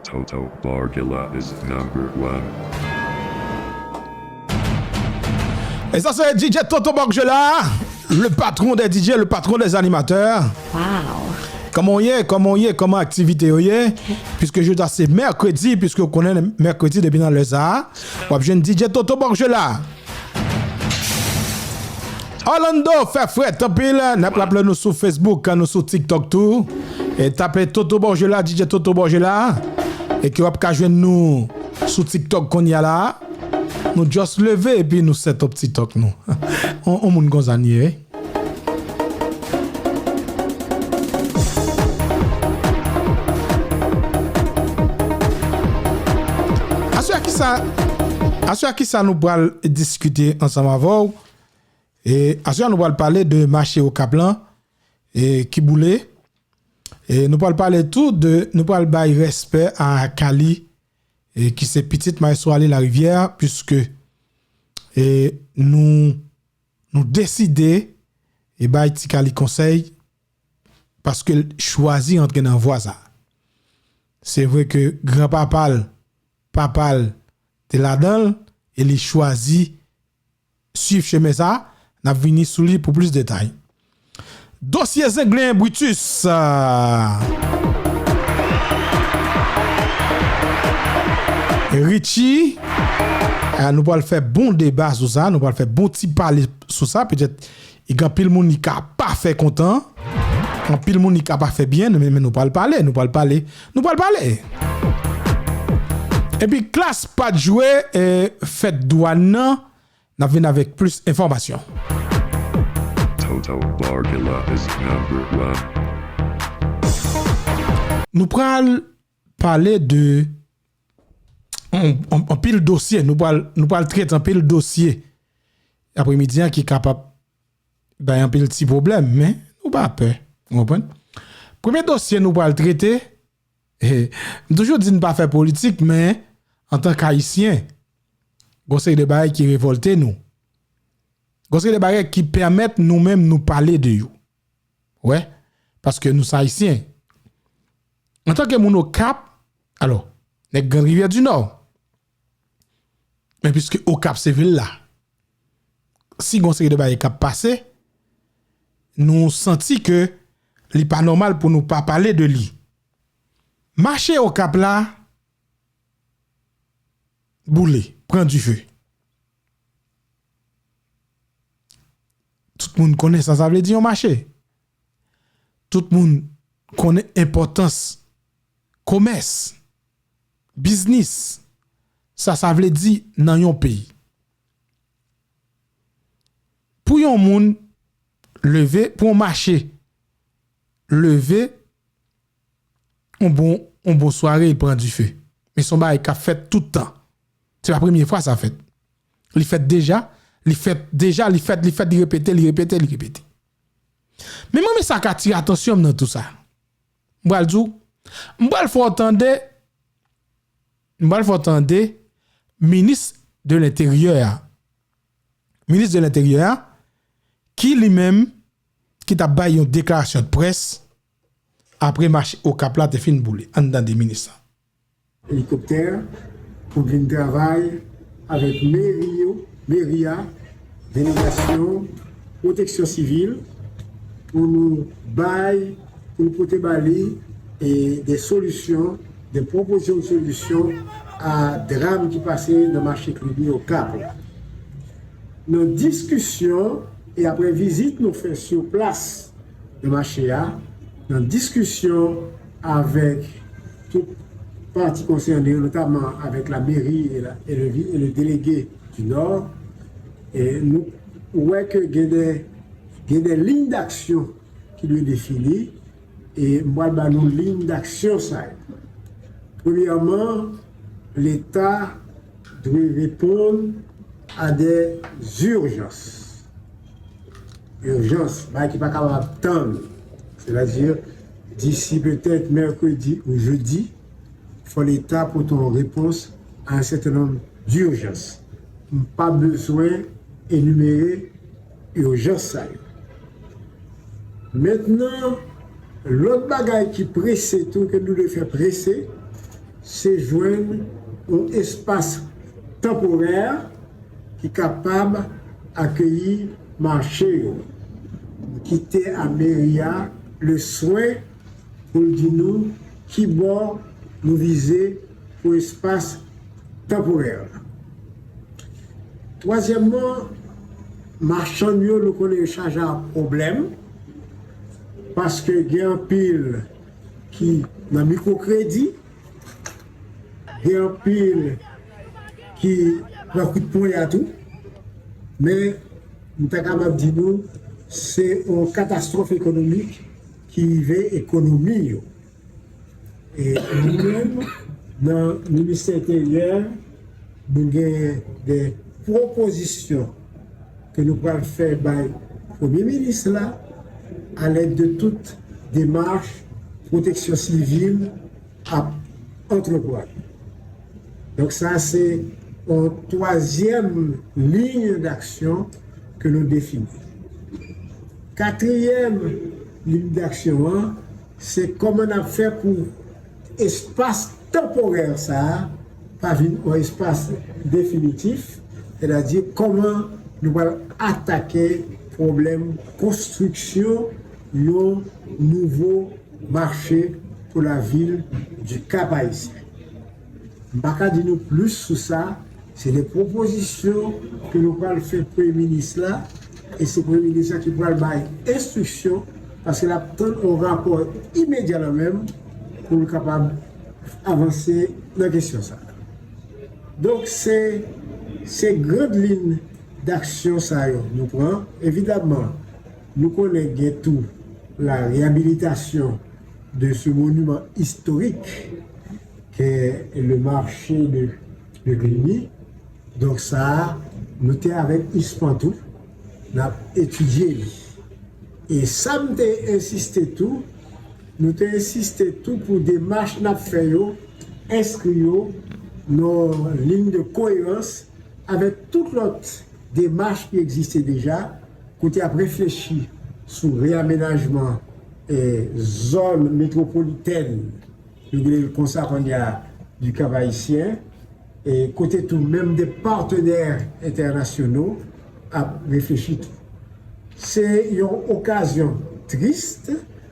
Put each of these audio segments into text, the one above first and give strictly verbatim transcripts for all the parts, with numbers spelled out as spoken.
Toto Borgula is number one. E sa se D J Toto Borgula, le patron des D J, le patron des animateurs. Wow. Kòman w ye? Kòman w ye? Kòman aktivite yo ye? Piske jodi a se mèkredi, piske w konnen mèkredi depi nan lè sa a, w ap jwenn D J Toto Borgula. Orlando fè frèt anpil. N ap raple nou sou Facebook, nou sou TikTok tou. E tape Toto Borgula, D J Toto Borgula. E ke w ap ka jwenn nou sou TikTok kounye a la. Nou just leve epi nou set up TikTok nou. On, on moun konsa n ye, wi. Aswè a kisa, aswè a kisa nou pral diskite ansanm avè w? E aswè a nou pral pale de mache Okap lan, e ki boule. E nou pral pale tou de, nou pral bay respè a Kali, e ki se pitit Maestro Ali Larivière, piske, e nou, nou deside e bay Ti Kali konsèy, paske l chwazi antre nan vwa sa. Se vre ke granpapa l, papa l te ladan l, e li chwazi swiv chemen sa, n ap vini sou li pou plis detay. Dosye Zenglen Brutus. Richie, ah, nou pral fè bon deba sou sa, nou pral fè bon ti pale sou sa, petèt gen anpil moun li ka pa fè kontan, anpil moun li ka pa fè byen, men, men nou pral pale, nou pral pale, nou pral pale. Epi Klass pa t jwe, eh, fèt dwàn nan, n ap vin avèk plis enfòmasyon. Toto Borgula is number one. Nou pral pale de on, on, anpil dosye, nou pral, nou pral trete anpil dosye apremidi an ki kapab bay anpil ti pwoblèm, men nou pa pè, ou konprann? Premye dosye nou pral trete, eh, m toujou di n pa fè politik, men antank Ayisyen, gon seri de bagay ki revòlte nou. Gon seri de bagay ki pèmèt nou menm nou pale de yo. Wè, paske nou se Ayisyen. Antanke moun Okap, alò, nèg Grand Rivière du Nord, men piske Okap se vil la, si gon seri de bagay k ap pase, nou santi ke li pa nòmal pou nou pa pale de li. Mache Okap la boule, pran dife. Tout moun konnen sa sa vle di yon mache. Tout moun konnen enpòtans komès, biznis, sa sa vle di nan yon peyi. Pou yon moun leve, pou yon mache leve, yon bon, yon bon sware, li pran dife. Men se yon bagay k ap fèt tout tan. Se pa premye fwa sa fèt. Li fèt deja, li fèt deja, li fèt, li fèt, li repete, li repete, li repete. Men mwen, men sa k atire atansyon m nan tou sa. M pral di w, m pral fè w tande, m pral fè w tande minis de lenteryè a. Minis de lenteryè a, ki li menm, ki t ap bay yon deklarasyon de près apre mache Okap la te fin boule. Ann tande minis la. Elikoptè pou vin travay avèk meri yo, meri a, delegasyon, pwoteksyon sivil, pou nou bay, pou nou pote ba li, e, de solisyon, de pwopozisyon de solisyon a dram ki pase nan mache Kredi Okap la. Nan diskisyon e apre vizit nou fè sou plas nan mache a, nan diskisyon avèk tout pati konsène yo, notaman avèk la meri e la, e le vi-, e le delege di Nò, e nou wè ke gen de, gen de liy d'aksyon ki dwe defini, e m pral ba nou liy d'aksyon sa yo. Premyèman, Leta dwe reponn a de zijans. Ijans, bagay ki pa kapab tann. Sètadi, disi petèt mèkredi ou jedi, fò Leta pote yon repons a yon sèten nonb dijans. M pa bezwen enimere ijans sa yo. Mentnan, lòt bagay ki prese tou, ke nou dwe fè prese, se jwenn yon espas tanporè ki kapab akeyi mache yo. Nou kite a meri a le swen pou l di nou kibò nou vize pou espas tanporè la. Twazyèmman, machann yo, nou konnen yo chaje ak pwoblèm, paske gen anpil ki nan mikwokredi, gen anpil ki pran kout ponya tou, men m ta kapab di nou se yon katastwòf ekonomik ki rive ekonomi yo. E nou menm, nan Ministè Enteryè, nou gen de pwopozisyon ke nou pral fè bay Premye Minis la, alèd de tout demach pwoteksyon sivil ap antreprann. Donk, sa se yon twazyèm liy daksyon ke nou defini. Katriyèm liy daksyon an, se kòman n ap fè pou espas tanporè sa a pa vin yon espas definitif, sètadi kòman nou pral atake pwoblèm konstriksyon yon nouvo mache pou lavil di Kap Ayisyen. M pa ka di nou plis sou sa, se de pwopozisyon ke nou pral fè Premye Minis la, e se Premye Minis la ki pral bay enstriksyon, paske l ap tann yon rapò imedya la menm pou l kapab avanse nan kesyon sa. Donk, se, se grand liy daksyon sa yo nou pran. Evidamman, nou konnen gen tou la reyabilitasyon de ce monument historique qu'est le marché de, de Cluny. Donk sa a, nou te avèk ISPAN tou, n ap etidye li. E sa m te ensiste tou, nou te ensiste tou pou demach n ap fè yo, enskri yo nan liy de koerans avèk tout lòt demach ki egziste deja, kote y ap reflechi sou reyamenajman, eh, zòn metwopolitèn, nou rele l konsa kounye a, di Kap Ayisyen, e kote tou menm de patenè entènasyonal ap reflechi tou. Se yon okazyon tris,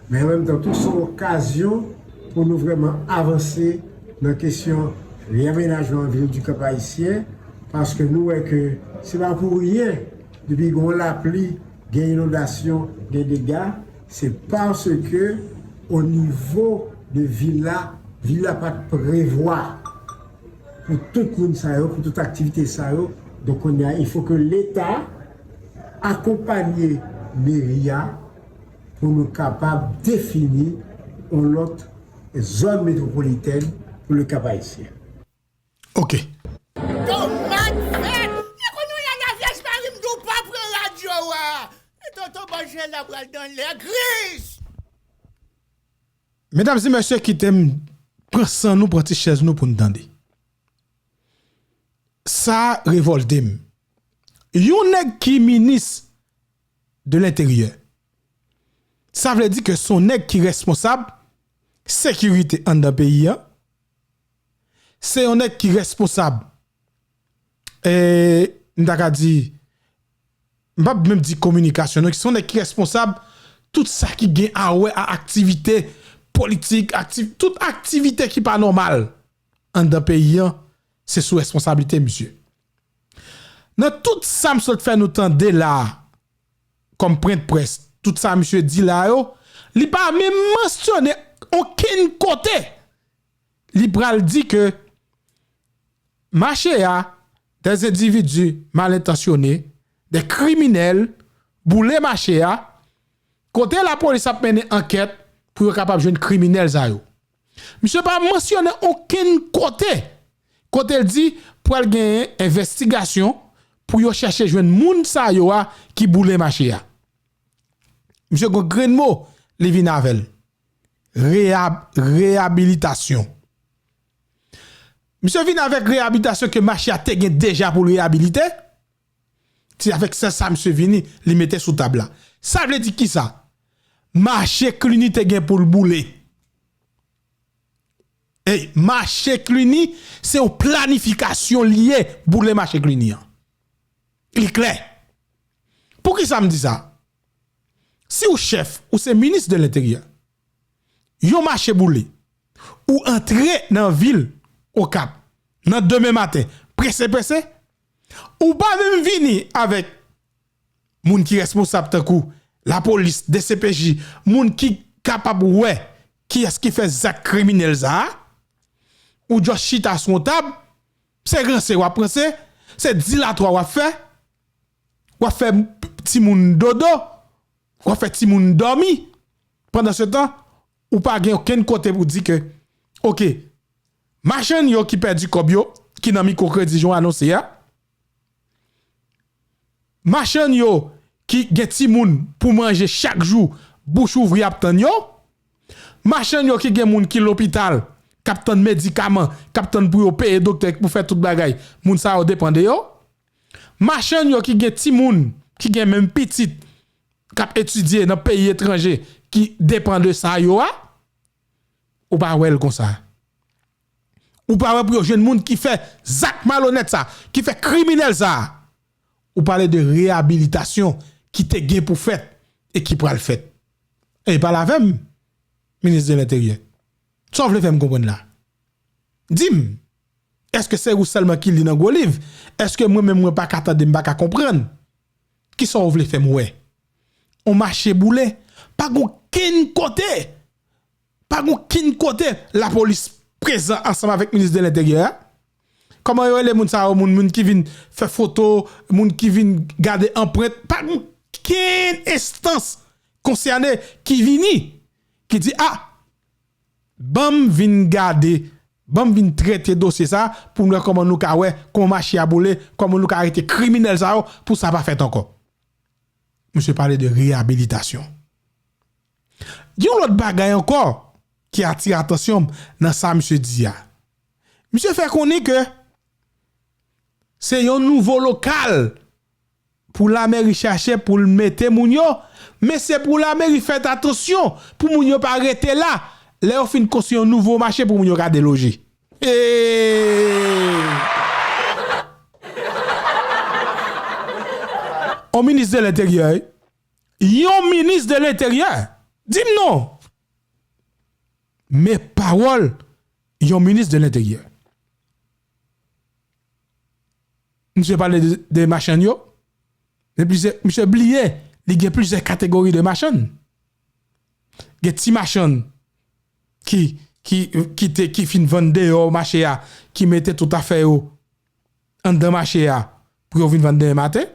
men an menm tan tou, se yon okazyon pou nou vrèman avanse nan kesyon reyamenajman vil di Kap Ayisyen, paske nou wè ke se pa pou ryen, depi gen yon lapli, gen inondasyon, gen dega, se paske o nivo de vil la, vil la pa t prevwa pou tout moun sa yo, pou tout aktivite sa yo. Donk, kounye a, il faut que Leta akonpanye meri a pou nou kapab defini yon lòt zòn metwopolitèn pou le Cap Haïtien. Ok. Domaj fèt! E kounye a y a la Vyèj Mari m di w pa pran radyo a! E tonton Bòjèla pral nan lèglis! Medam e mesye, kite m pran san nou, pran ti chèz nou pou n tande. Sa revòlte m. Yon nèg ki minis de lenteryè, sa vle di ke se yon nèg ki responsab sekirite anndan peyi a. Se yon nèg ki responsab, e, m ta ka di, m p ap menm di kominikasyon, non, se yon nèg ki responsab tout sa ki gen a wè a aktivite politik, akti-, tout aktivite ki pa nòmal anndan peyi a, se sou responsablite misye. Nan tout sa m sot fè nou tande la a, kòm pwennprès, tout sa misye di la yo, li pa menm mansyone okenn kote li pral di ke mache a, des endividi malentansyone, de kriminèl, boule mache a, kote lapolis ap mennen ankèt pou yo kapab jwenn kriminèl sa yo. Misye pa mansyone okenn kote, kote l di pral genyen envestigasyon pou yo chèche jwenn moun sa yo a ki boule mache a. Misye gen yon grenn mo, li vin avè l. Reyab-, reyabilitasyon. Misye vin avèk reyabilitasyon ke mache a te gen deja pou l reyabilite. Se avèk sa, sa misye vini, li mete sou tab la. Sa vle di kisa? Mache Klini te gen pou l boule. Ey, mache Cluny, se yon planifikasyon li ye, boule mache Cluny an. Li klè. Poukisa m di sa? Si w chèf, ou se minis de lenteryè, yon mache boule, ou antre nan vil Okap, nan demen maten, prese, prese, ou pa menm vini avèk moun ki responsab tankou lapolis, D C P J, moun ki kapab wè kiyès ki fè zak kriminèl sa a, ou just chita sou yon tab, se ranse w ap ranse, se dilatwa w ap fè, w ap fè timoun dodo, w ap fè timoun dòmi. Pandansetan, ou pa gen okenn kote pou di ke, oke, machann yo ki pèdi kòb yo, ki nan mikwokredi jan w anonse a, machann yo ki gen timoun pou manje chak jou, bouch ouvri ap tann yo, machann yo ki gen moun ki lopital, k ap tann medikaman, k ap tann pou yo peye doktè, pou fè tout bagay, moun sa yo depann de yo. Machann yo ki gen timoun, ki gen menm pitit, k ap etidye nan peyi etranje, ki depann de sa yo a, ou pa wè l konsa. Ou pa wè pou yo jwenn moun ki fè zak malonèt sa, ki fè kriminèl sa. Ou pale de reyabilitasyon ki te gen pou fèt e ki pral fèt. E pale avè m, minis de lenteryè. Sa w vle fè m konprann la? Di m, èske se ou sèlman ki li nan gwo liv? Èske mwen menm mwen pa ka tande, m pa ka konprann? Kisa w vle fè m wè? On mache boule? Pa gen okenn kote! Pa gen okenn kote lapolis prezan ansanm avèk minis de lenteryè a. Kòman yo rele moun sa yo, moun, moun ki vin fè foto, moun ki vin gade anprent? Pa gen okenn enstans konsène ki vini, ki di, a, ban m vin gade, ban m vin trete dosye sa pou m wè kòman nou ka wè kòman mache a boule, kòman nou ka arete kriminèl sa yo pou sa pa fèt ankò. Misye pale de reyabilitasyon. Gen yon lòt bagay ankò ki atire atansyon m nan sa misye di a. Misye fè konnen ke se yon nouvo lokal pou lameri chache pou l mete moun yo, men se pou lameri fè atansyon pou moun yo pa rete la lè yo fin konstwi yon nouvo mache pou moun yo ka deloje. Hey! On minis de lenteryè, wi. Yon minis de lenteryè. Di m non. Men pawòl yon minis de lenteryè. Misye pale de, de machann yo. Men plizyè, misye bliye, li gen plizyè kategori de machann. Gen ti machann ki, ki, ki te, ki fin vann deyò mache a, ki mete tout afè yo anndan mache a pou yo vin vann demen maten.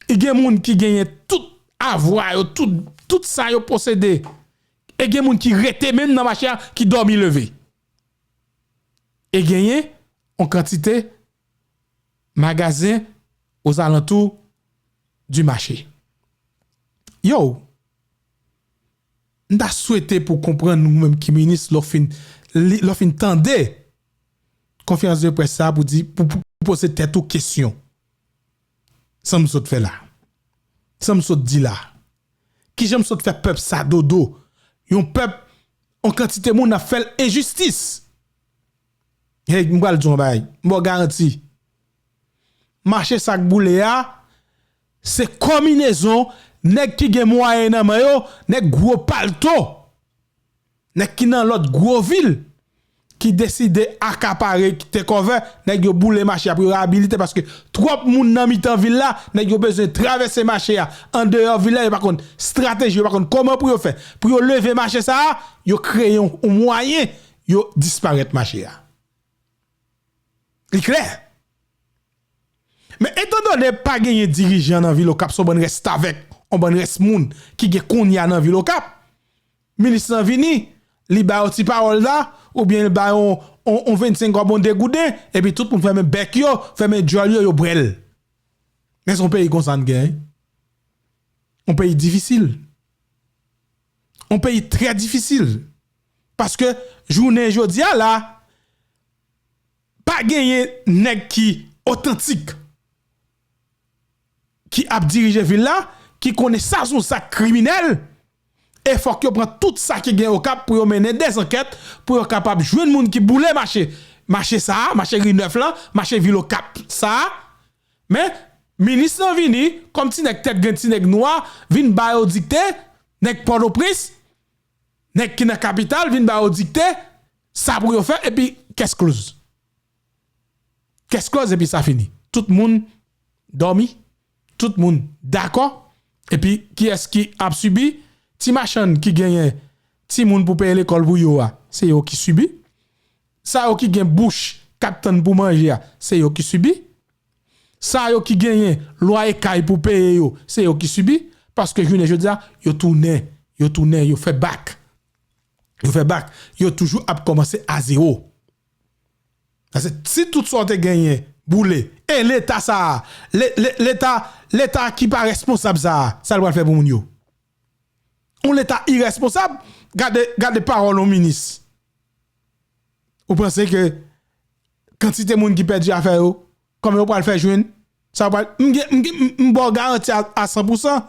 E gen moun ki genyen tout avwa yo, tout, tout sa yo posede. E gen moun ki rete menm nan mache a, ki dòmi leve. E genyen yon kantite magazen ozalantou di mache. Yo, m ta swete pou konprann ou menm ki minis lè w fin, li- lè w fin tande konferans de près sa a pou di, pou, pou, pou poze tèt ou kesyon. Sa m sot fè la? Sa m sot di la? Kijan m sot fè pèp sa dodo? Yon pèp, yon kantite moun ap fè l enjistis. Hey, m pral di w yon bagay. M ba w garanti. Mache sa k boule a, se konbinezon nèg ki gen mwayen nan men yo, nèg gwo palto, nèg ki nan lòt gwo vil, ki deside akapare, ki take over, nèg yo boule mache a pou yo reyabilite, paske twòp moun nan mitan vil la, nèg yo bezwen travèse mache a, andeyò vil la, yo pa konn estrateji, yo pa konn kòman pou yo fè, pou yo leve mache sa a, yo kreye yon, yon mwayen, yo disparèt mache a. Li klè. Men etandone pa genyen dirijan nan vil Okap, se yon bann restavèk, yon bann rès moun ki gen kounye a nan vil Okap, minis lan vini, li ba yo ti pawòl la, oubyen li ba yo yon, yon, yon vennsenk kòb, yon degouden, epi tout moun fèmen bèk yo, fèmen djòl yo, yo bwè l. Men se yon peyi konsa n gen, wi. Yon peyi difisil. Yon peyi trè difisil. Paske jounen jodi a la, pa genyen nèg ki otantik ki ap dirije vil la, ki konnen sa se yon zak kriminèl, E fòk yo pran tout sa ki gen Okap pou yo mennen de zankèt, pou yo kapab jwenn moun ki boule mache, mache sa a, mache Ri Nèf lan, mache vil Okap sa a. Men, minis lan vini, kòm ti nèg tèt grenn, ti nèg nwa, vin ba yo dikte, nèg Pòtoprens, nèg ki nan kapital, vin ba yo dikte, sa pou yo fè, epi case close. Case close, epi sa fini. Tout moun dòmi, tout moun dakò, epi kiyès ki ap sibi? Ti machann ki genyen timoun pou peye lekòl pou yo a, se yo ki sibi. Sa yo ki gen bouch k ap tann pou manje a, se yo ki sibi. Sa yo ki genyen lwaye kay pou peye yo, se yo ki sibi. Paske jounen jodi a, yo tounen, yo tounen, yo fè bak. Yo fè bak. Yo toujou ap kòmanse a zewo. Paske si tout sa w te genyen boule, e Leta sa a, Le-, Le-, Leta, Leta ki pa responsab sa a, sa l pral fè pou moun yo? Yon Leta iresponsab, gade, gade pawòl yon minis. Ou panse ke kantite moun ki pèdi afè yo, kòman yo pral fè jwenn? Sa pral, m gen, m gen, m, m ba w garanti a, a san pou san.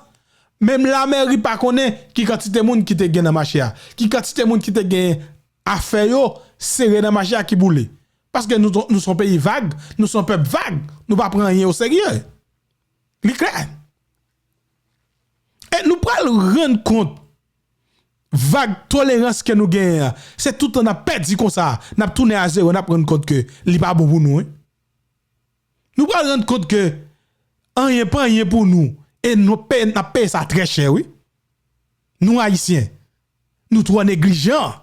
Menm lamèri pa konnen ki kantite moun ki te gen nan mache a, ki kantite moun ki te gen afè yo sere nan mache a ki boule. Paske nou, nou se yon peyi vag, nou se yon pèp vag, nou pa pran anyen oserye. Li klè. E nou pral rann kont vag tolerans ke nou genyen an. Se tout tan n ap pèdi konsa, n ap tounen a zewo, n ap rann kont ke li pa bon pou nou, wi. Nou pral rann kont ke anyen pa anyen pou nou. E nou pe-, n ap peye sa trè chè, wi. Nou Ayisyen, nou twò neglijan.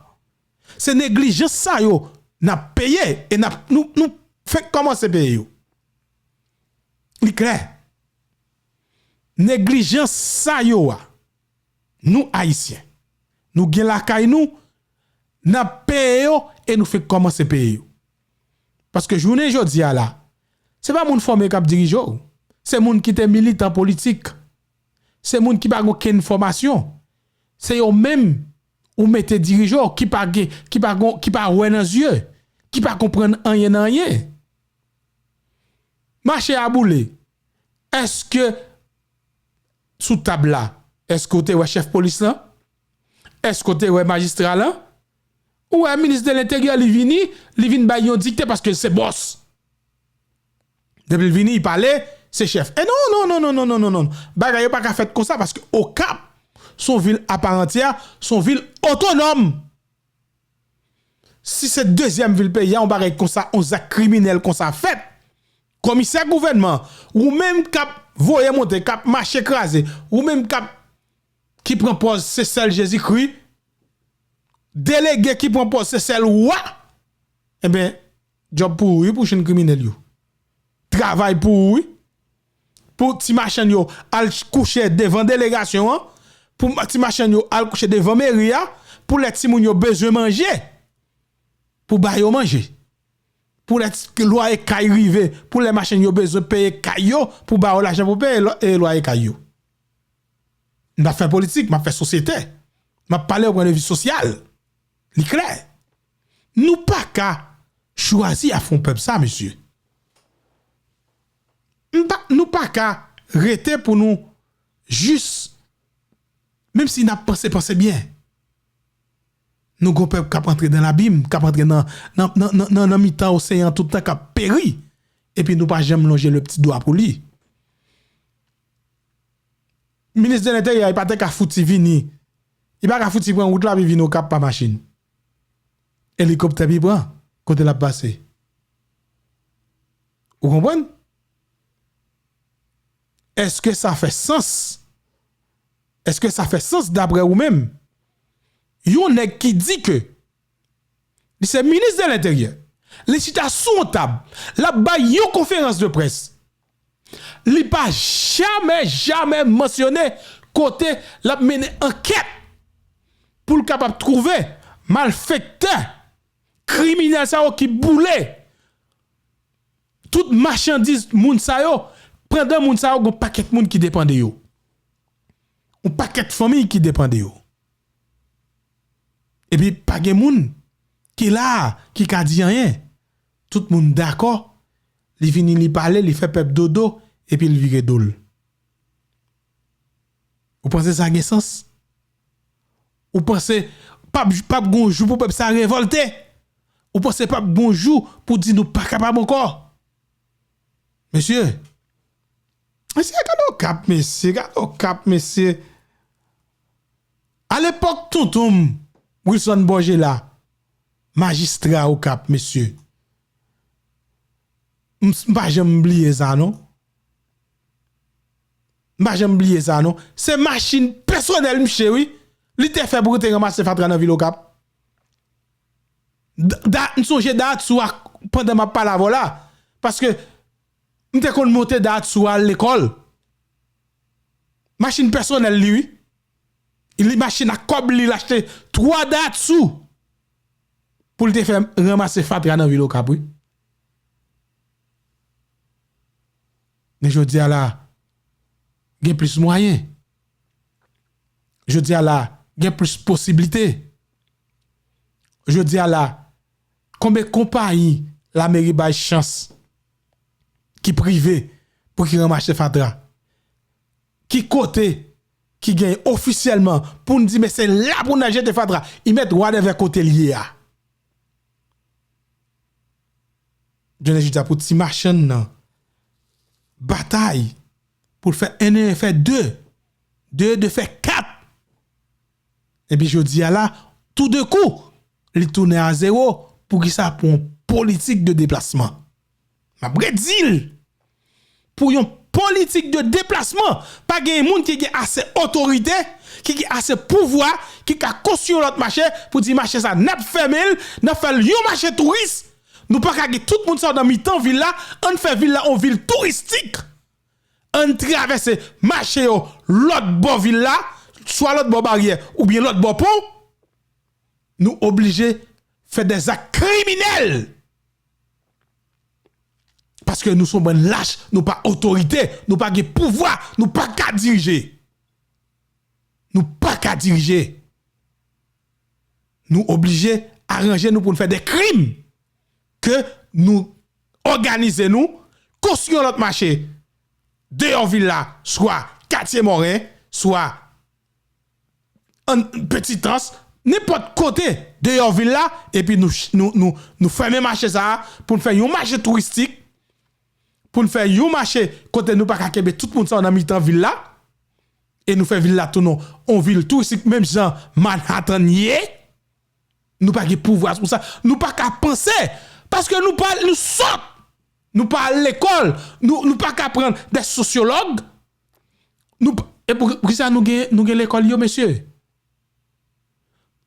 Se neglijans sa yo n ap peye e n ap, nou, nou fenk kòmanse peye yo. Li klè. Neglijans sa yo a, nou Ayisyen, nou gen lakay nou, n ap peye yo e nou fenk kòmanse peye yo. Paske jounen jodi a la, se pa moun fòme k ap dirije w. Se moun ki te militan politik. Se moun ki pa gen okenn fòmasyon. Se yo menm ou mete dirije w, ki pa gen, ki pa gon, ki pa wè nan zye, ki pa konprann anyen nan anyen. Mache a boule. Èske sou tab la, èske w te wè chèf polis lan? Èske w te wè majistra lan? Ou wè minis de lenteryè, li vini, li vin bay yon dikte paske l se bòs. Depi l vini, li pale, se chèf. E non, non, non. Bagay yo pa ka fèt konsa paske Okap, se yon vil aparantyè, se yon vil otonòm. Si se dezyèm vil peyi a, yon bagay konsa, yon zak kriminèl konsa fèt, komisè gouvènman, ou menm k ap voye monte, k ap mache kraze, ou menm k ap, ki pran pòz se sèl Jezikri, delege ki pran pòz se sèl wa, enben, djòb pou ou wi, pou chenn kriminèl yo. Travay pou ou wi. Pou ti machann yo al kouche devan delegasyon an, pou ma-, ti machann yo al kouche devan meri a, pou lè timoun yo bezwen manje, pou ba yo manje. Pou lè ti, lwaye kay rive, pou lè machann yo bezwen peye kay yo, pou ba yo lajan pou peye lwa-, e lwaye kay yo. M pa fè politik, m ap fè sosyete. M ap pale o pwen de vi sosyal. Li klè. Nou pa ka chwazi afwon pèp sa, mesye. M pa, nou pa ka rete pou nou jis, menm si n ap panse, panse byen. Nou gon pèp k ap antre nan labim, k ap antre nan, nan, nan, nan, nan, nan mitan oseyan tout tan k ap peri. Epi nou pa janm lonje le pti dwa pou li. Minis de lenteryè, li pa te ka fouti vini. Li pa ka fouti pran wout la, li vin Okap pa machin. Elikoptè li pran, kote l ap pase. Ou konprann? Èske sa fè sans? Èske sa fè sans daprè ou menm? Yon nèg ki di ke li se minis de lenteryè, li chita sou yon tab, l ap bay yon konferans de près. Li pa jamè, jamè mansyone kote l ap mennen ankèt pou l kapab twouve malfektè, kriminèl sa yo ki boule tout machandiz moun sa yo, pandan moun sa yo gon pakèt moun ki depann de yo. Yon pakèt fanmi ki depann de yo. Epi pa gen moun ki la, ki ka di anyen. Tout moun dakò, li vini, li pale, li fè pèp dodo, epi l vire do l. Ou panse sa gen sans? Ou panse p ap, p ap gon jou pou pèp sa revòlte? Ou panse p ap gon jou pou di nou pa kapab ankò? Mesye, mesye, gade Okap, mesye, gade Okap, mesye. Alepòk tonton m, Wilson Borgela, majistra Okap, mesye. M, m pa janm bliye sa, non. M pa janm bliye sa, non. Se machin pèsonèl misye, wi. Li te fè pou te ranmase fatra nan vil Okap. Da, da, m sonje Dayatsu a pandan m ap pale avè w la. Paske m te konn monte Dayatsu a al lekòl. Machin pèsonèl li, wi. Li machin ak kòb li, l achte twa Dayatsu pou l te fè ranmase fatra nan vil Okap, wi. Men jodi a la, gen plis mwayen. Jodi a la, gen plis posiblite. Jodi a la, konbyen konpayi lameri bay chans ki prive pou ki ranmase fatra? Ki kote ki gen ofisyèlman pou n di, men se la pou n al jete fatra? I mèt whatever kote l ye a. Jounen jodi a pou ti machann nan batay pou l fè en e en fè de, de e de fè kat. Epi jodi a la, toudenkou, li tounen a zewo. Poukisa? Pou yon politik de deplasman. M ap redi l. Pou yon politik de deplasman. Pa gen moun ki gen ase otorite, ki gen ase pouvwa, ki ka konstwi yon lòt mache pou di mache sa n ap fèmen l, n ap fè l yon mache touris. Nou pa ka gen tout moun sa yo nan mitan vil la, ann fè vil la yon vil touristik. Ann travèse mache yo lòt bò vil la, swa lòt bò baryè oubyen lòt bò pon. Nou oblije fè dèzak kriminèl. Paske nou se yon bann lach, nou pa otorite, nou pa gen pouvwa, nou pa ka dirije. Nou pa ka dirije. Nou oblije aranje nou pou n fè de krim ke nou òganize nou, konstwi yon lòt mache deyò vil la, swa Katye Mòren, swa an Petitans, nenpòt kote deyò vil la, epi nou, nou, nou, nou fèmen mache sa a pou n fè yon mache touristik, pou n fè yon mache kote nou pa ka kenbe tout moun sa yo nan mitan vil la, e nou fè vil la tounen yon vil touristik menm jan Manhattan ye. Nou pa gen pouvwa pou sa. Nou pa ka panse. Paske nou pa, nou sòt. Nou pa al lekòl. Nou, nou pa ka pran de sosyològ. Nou, e pou, poukisa nou gen, nou gen lekòl yo, mesye?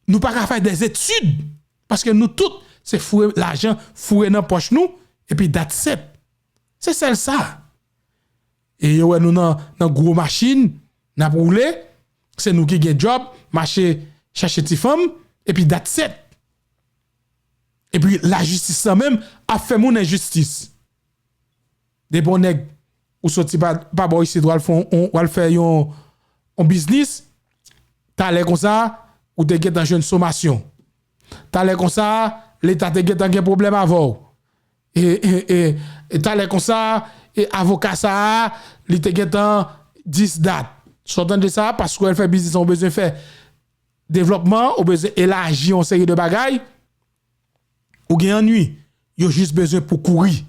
Nou pa ka fè de etid. Paske nou tout, se foure lajan, foure nan pòch nou, epi that's it. Se sèl sa. E yo wè nou nan, nan gwo machin, n ap woule, se nou ki gen djòb, mache chache ti fanm, epi that's it. Epi lajistis lan menm ap fè moun enjistis. Depi yon nèg ou soti pa, pa bò isit, w al fè yon, w al fè yon, yon biznis, talè konsa, ou te gentan jwenn somasyon. Talè konsa, Leta te gentan gen pwoblèm avè w. E, e, e, e talè konsa, e avoka sa a, li te gentan dis dat. Sa w tande sa, paske w al fè biznis, ou bezwen fè devlòpman, ou bezwen elaji yon seri de bagay, ou gen annwi. Yo jis bezwen pou kouri.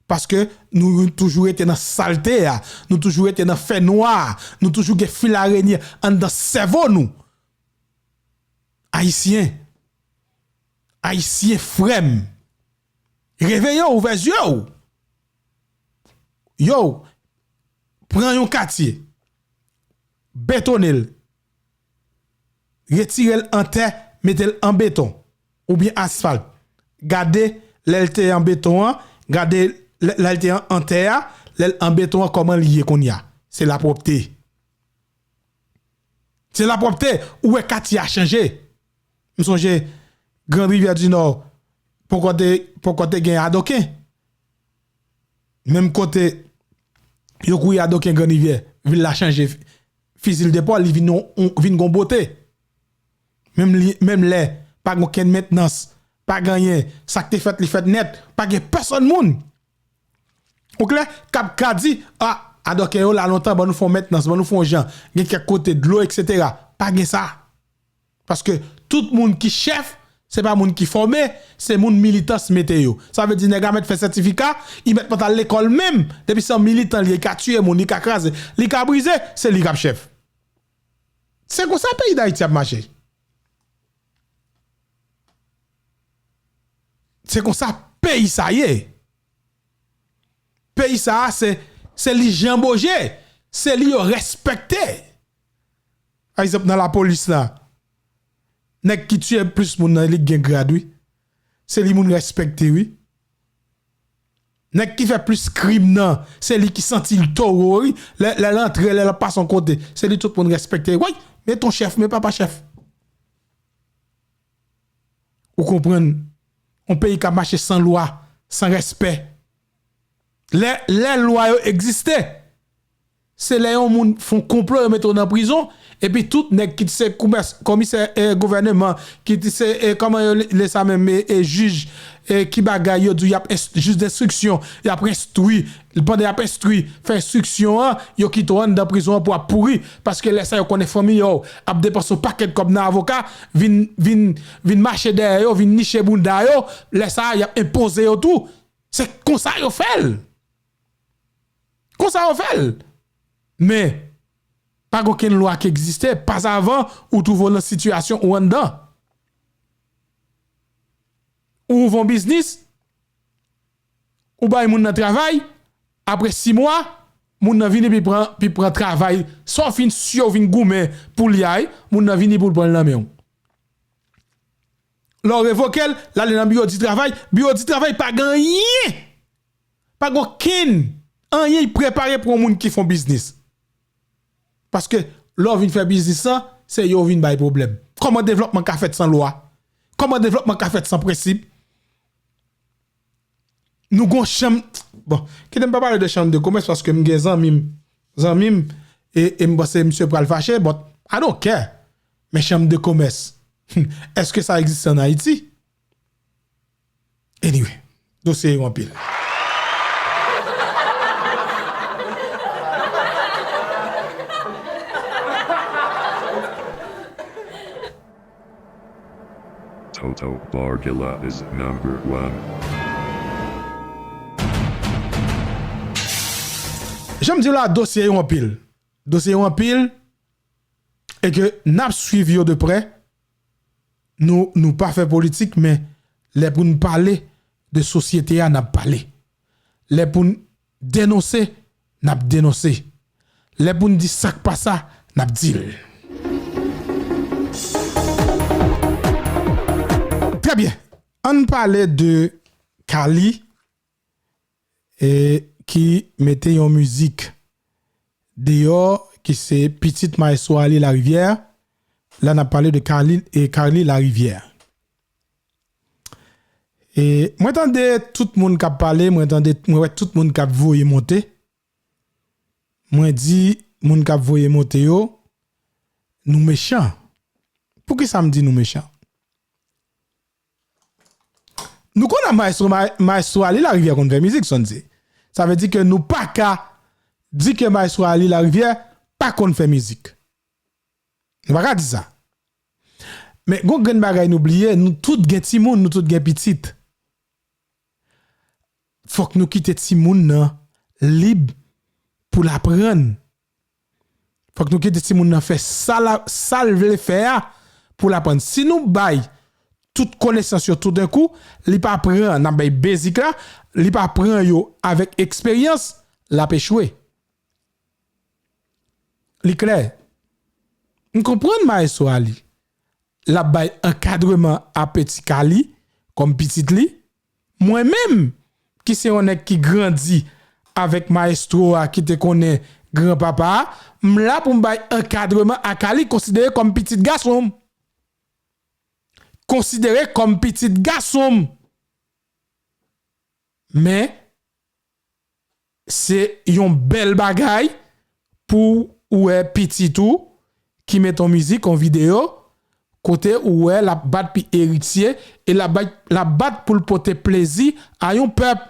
Paske nou toujou rete nan salte a, nou toujou rete nan fènwa a, nou toujou gen fil arenye anndan sèvo nou. Ayisyen, Ayisyen frè m, reveye w, ouvè zye w. Yo, pran yon katye, betone l, retire l an tè, mete l an beton oubyen asfalt. Gade lè l te an beton an, gade lè, lè l te an, an tè a, lè l an beton an, kòman l ye kounye a. Se lapwòpte. Se lapwòpte, ou wè katye a chanje. M sonje, Grand Rivière du Nord, poko te, poko te gen adoken. Menm kote yo kouri adoken Grand Rivière, vil la chanje, fizi l de pòl, li vin yon, yon, vin gon bote. Menm li, menm lè, pa gen okenn mentnans, pa gen anyen, sa k te fèt, li fèt nèt, pa gen pèsonn moun. Ou klè? K ap ka di, a, adoken yo la lontan, ban nou fè yon mentnans, ban nou fè yon jan, gen kèk kote dlo, etsetera. Pa gen sa. Paske tout moun ki chèf, se pa moun ki fòme, se moun militans mete yo. Sa vle di nèg la mèt fè sètifika, li mèt pa t al lekòl menm. Depi se yon militan li ye, li ka tiye moun, li ka kraze, li ka brize, se li k ap chèf. Se konsa peyi Dayiti ap mache. Se konsa peyi sa ye. Peyi sa a, se, se li janboje, se li yo respekte. Pa egzanp, nan lapolis la, nèg ki tiye plis moun nan, li gen grad, wi. Se li moun respekte, wi. Nèg ki fè plis krim nan, se li ki santi l towo, wi. Lè, lè l antre, lè l ap pase yon kote, se li tout moun respekte. Woy, men ton chèf, men papa chèf. Ou konprann? Yon peyi k ap mache san lwa, san respè. Lè, lè lwa yo egziste, se lè yon moun fè yon konplo, yo mete w nan prizon, epi tout nèg ki t se koumès-, komisè, eh, gouvèneman, ki t se, eh, kòman yo le, le sa menm, eh, eh, jij, eh, ki bagay yo di w, y ap ins-, jij denstriksyon, y ap enstwi, pandan y ap enstwi, fè enstriksyon an, yo kite w anndan prizon an pou w ap pouri, paske lè sa yo konnen fanmi yo ap depanse yon pakèt kòb nan avoka, vin, vin, vin mache dèyè yo, vin niche bounda yo, lè sa y ap enpoze yo tou. Se konsa yo fè l. Konsa yo fè l. Men, pa gen okenn lwa ki egziste, pas avan ou twouve w nan sitiyasyon ou anndan. Ou ouvè yon biznis, ou bay moun nan travay, apre sis mwa, moun nan vini pou l pran, pou l pran travay. Sa w fin si w vin goumen pou li a, wi, moun nan vini pou l pran l nan men w. Lè w revoke l, l ale nan biwo di travay, biwo di travay pa gen anyen. Pa gen okenn anyen y prepare pou yon moun ki fè yon biznis. Paske lè w vin fè biznis lan, se yo w vin bay pwoblèm. Kòman devlòpman ka fèt san lwa? Kòman devlòpman ka fèt san prensip? Nou gon chanm, bon, kite m pa pale de chanm de komès paske m gen zanmi m, zanmi m, e, e m panse misye pral fache, but I don't care. Men chanm de komès, èske sa egziste ann Ayiti? Anyway, dosye yo anpil. Toto Borgila is number one. Jan m di w la, dosye yo anpil. Dosye yo anpil, e ke n ap swiv yo de prè. Nou, nou pa fè politik, men lè pou n pale de sosyete a, n ap pale. Lè pou n denonse, n ap denonse. Lè pou n di sa k pa sa, n ap di l. Trè byen. Ann pale de Carly, e, ki mete yon mizik deyò, ki se pitit Maestro Arly Larivière. La, n ap pale de Carly, e, Carly Larivière. E mwen tande tout moun k ap pale, mwen tande, mwen wè tout moun k ap voye monte. Mwen di moun k ap voye monte yo, nou mechan. Poukisa m di nou mechan? Nou konnen Maestro, Ma-, Maestro Arly Larivière konn fè mizik, Sondy. Sa vle di ke nou pa ka di ke Maestro Arly Larivière pa konn fè mizik. Nou pa ka di sa. Men gon grenn bagay nou bliye, nou tout gen timoun, nou tout gen pitit. Fòk nou kite timoun nan lib pou l aprann. Fòk nou kite timoun nan fè sa l, sa l vle fè a pou l aprann. Si nou bay tout konesans yo toudenkou, li pa pran, n ap bay basic la, li pa pran yo avèk eksperyans, l ap echwe. Li klè. M konprann Maestro Arly. L ap bay ankadreman a Peti Carly kòm pitit li. Mwen menm, ki se yon nèg ki grandi avèk Maestro a, ki te konnen granpapa a, m la pou m bay ankadreman a Carly, konsidere kòm pitit gason m. Konsidere kòm pitit gason m. Men, se yon bèl bagay pou ou wè pitit ou ki met yon mizik, yon videyo, kote ou wè l ap bat pi eritye e l ap bat, l ap bat pou l pote plezi a yon pèp.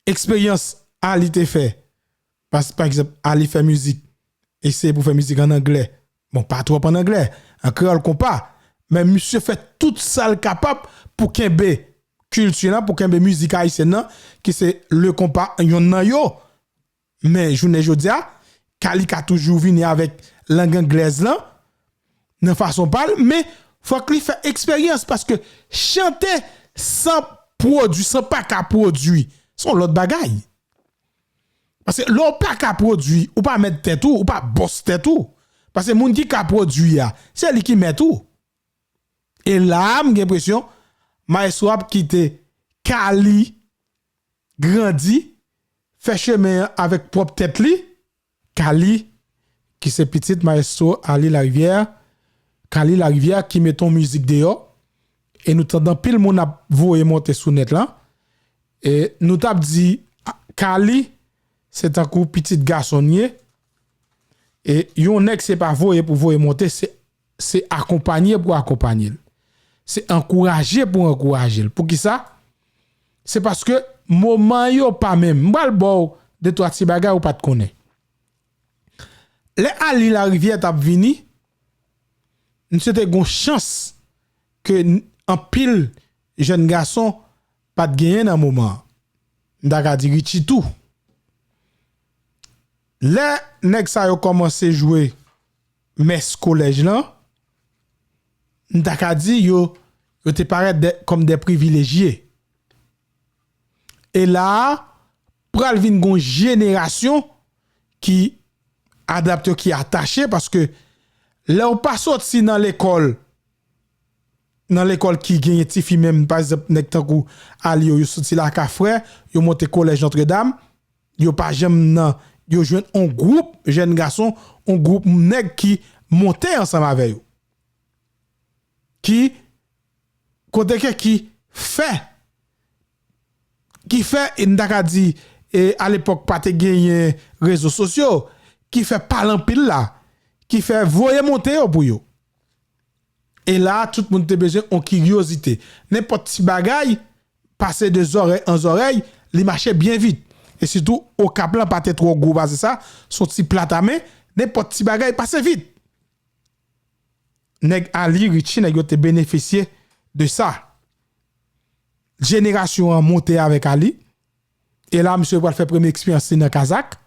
Eksperyans Arly te fè, pa, pa egzanp, Arly fè mizik, eseye pou fè mizik ann anglè, Bon, pa twòp an anglè, an kreyòl konpa, men misye fè tout sa l kapab pou kenbe kilti lan, pou kenbe mizik ayisyèn nan, ki se le konpa yonn nan yo. Men jounen jodi a, Kali ka toujou vini avèk lang anglèz lan, nan fason pa l, men fòk li fè eksperyans, paske chante san pwodui, san pa ka pwodui, se yon lòt bagay. Paske lè w pa ka pwodui, ou pa mèt tèt ou, ou pa bòs tèt ou. Paske moun ki ka pwodui a, se li ki mèt ou. E la a, m gen enpresyon, maestro ap kite Kali grandi, fè chemen an avèk pwòp tèt li. Kali, ki se pitit maestro Ali Larivière, Kali Larivière ki mete yon mizik deyò, e nou tande anpil moun ap voye monte sou nèt lan. E nou t ap di, a, Kali, se tankou pitit gason n ye. E yon nèg se pa voye pou voye monte, se, se akonpanye pou akonpanye l. Se ankouraje pou ankouraje l. Poukisa? Se paske moman yo pa menm. M pral ba w de twa ti bagay ou pa t konnen. Lè Ali Larivière t ap vini, misye te gon chans ke n-, anpil jèn gason pa t genyen nan moman an. M ta ka di Richie tou. Lè nèg sa yo kòmanse jwe mès kolèj lan, m ta ka di yo, yo te parèt de, kòm de privilejye. E la a, pral vin gon jenerasyon ki adapte, ki atache, paske lè w pa soti nan lekòl, nan lekòl ki genyen tifi menm, pa egzanp, nèg tankou Ali yo, yo soti Lakafrè, yo monte kolèj Nòtredam, yo pa janm nan, yo jwenn on gwoup jèn gason, on gwoup nèg ki monte ansanm avè yo. Ki, kote ke ki fè, ki fè, e n ta ka di, e, alepòk pa te genyen rezo sosyo, ki fè pale anpil la, ki fè voye monte yo pou yo. E la a, tout moun te bezwen on kiryozite. Nenpòt ti bagay, pase de zòrèy an zòrèy, li mache byen vit. E sitou, Okap lan pa te twò gwo pase sa, se on ti platamen, nenpòt ti bagay pase vit. Nèg Ali, Richie, nèg yo te benefisye de sa. Jenerasyon an monte avèk Ali. E la, misye pral fè premye eksperyans li nan Kazak.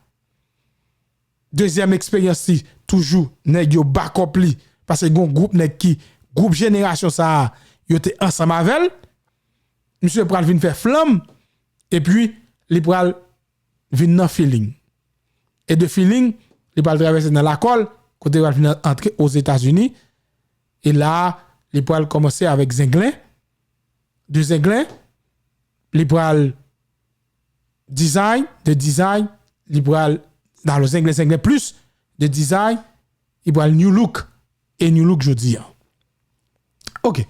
Dezyèm eksperyans li, toujou, nèg yo bakòp li. Paske gon gwoup nèg ki, gwoup jenerasyon sa a, yo te ansanm avè l. Misye pral vin fè flanm. Epi, li pral vin nan Feeling. E de Feeling, li pral travèse nan Lakòl, kote li pral vin antre Ozetazini. E la, li pral kòmanse avèk Zenglen. De Zenglen, li pral Design, de Design, li pral, alò, Zenglen, Zenglen plis, de Design, li pral New Look, e New Look jodi a. Ok.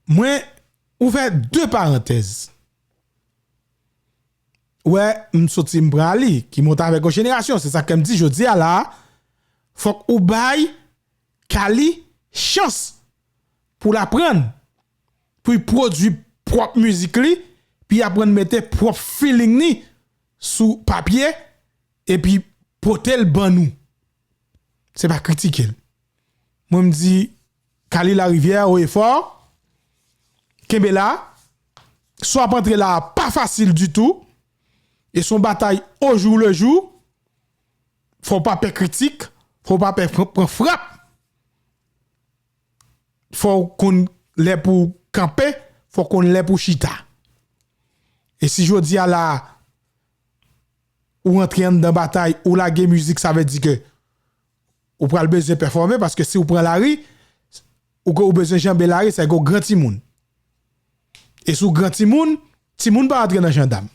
Mwen ouvè de parantèz. Wè, m soti m pran Ali, ki monte avèk yon jenerasyon. Se sa ke m di jodi a la, fòk ou bay Kali chans pou l aprann, pou l pwodui pwòp mizik li, pou l aprann mete pwòp feeling li sou papye, epi pote l ban nou. Se pa kritike l. Mwen, m di, Kali Larivière, haut et fort, kenbe la. Sa w ap antre la a pa fasil ditou. E se yon batay au jour le jour. Fò w pa pè kritik, fò w pa pè pran, pran frap. Fò w konn lè pou w kanpe, fò w konn lè pou w chita. E si jodi a la, ou rantre anndan batay, ou lage mizik, sa vle di ke ou pral bezwen pèfòme, paske si w pran lari, ou, ou bezwen janbe lari, sa gen yon gran timoun. E si w gran timoun, timoun pa rantre nan jandam.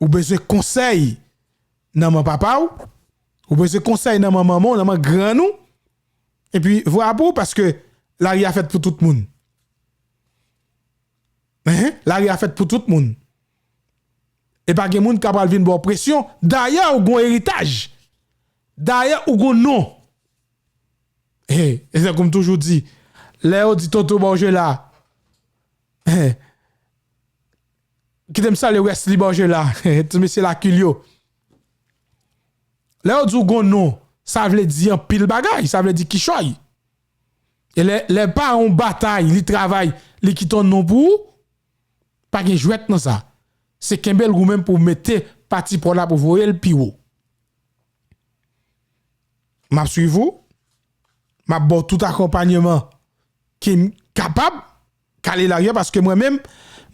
Ou bezwen konsèy nan men papa w, ou bezwen konsèy nan men manman w, nan men grann ou, epi vwa pou ou, paske lari a fèt pou tout moun. Hein? Lari a fèt pou tout moun. E pa gen moun k ap al vin ba w presyon. Dayè, ou gon eritaj. Dayè, ou gon non. Hey, e tankou m toujou di, lè yo di Toto Borgela, hey, kite m salye Wesley Borgela, ti mesye Lakil yo. Lè yo di w gon non, sa vle di anpil bagay, sa vle di kichòy. E lè, lè pa yon batay, li travay, li kite yon non pou ou, pa gen jwèt nan sa. Se kenbe l ou menm pou w mete pati pa w la pou voye l pi wo. M ap swiv ou. M ap ba w tout akonpanyeman ke m kapab, Kale Larivière, paske mwen menm,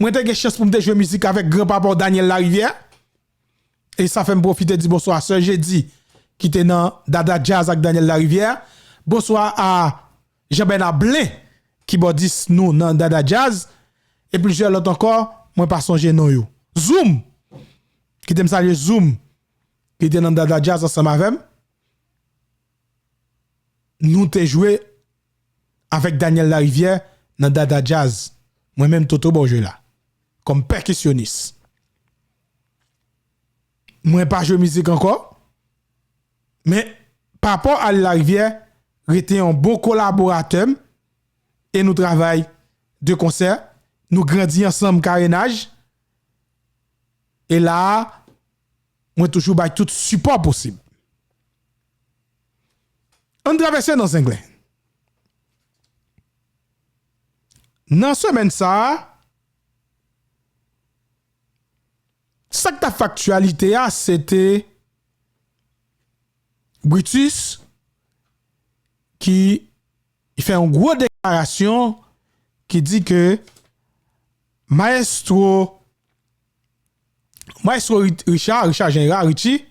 mwen te gen chans pou m te jwe mizik avèk granpapa w Daniel Larivière. E sa fè m pwofite di bonswa a Sè Jedi, ki te nan Dada Jazz ak Daniel Larivière. Bonswa a Jean Bernard Blain, kibòdis nou nan Dada Jazz. E plizyè lòt ankò, mwen pa sonje non yo. Zoom, kite m salye Zoom, ki te nan Dada Jazz ansanm avè m. Nou te jwe avèk Daniel Larivière nan Dada Jazz. Mwen menm Toto Bòjwe la, kòm pèkisyonis. Mwen pa jwe mizik ankò, men Papa w Ale Larivière rete yon bon kolaboratè m e nou travay de konsè, nou grandi ansanm karenaj. E la a, mwen toujou bay tout sipò posib. Ann travèse nan Zenglen. Nan semèn sa a, sa k t ap fè aktyalite a, se te Brutus ki fè yon gwo deklarasyon ki di ke Maestro, Maestro Ri-, Richard, Richard Jean Richie,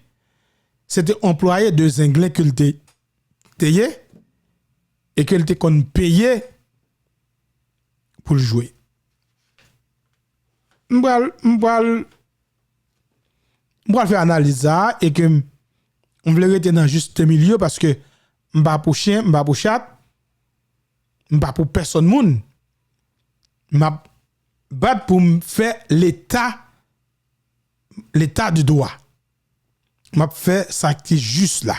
se te anplwaye de Zenglen ke l te, te ye, e ke l te konn peye pou l jwe. M pral, m pral, m pral fè analiz sa a e ke m, m vle rete nan juste milieu paske m pa pou chen, m pa pou chat, m pa pou pèsonn moun. M ap bat pou m fè leta, leta di dwa. M ap fè sa ki jis la.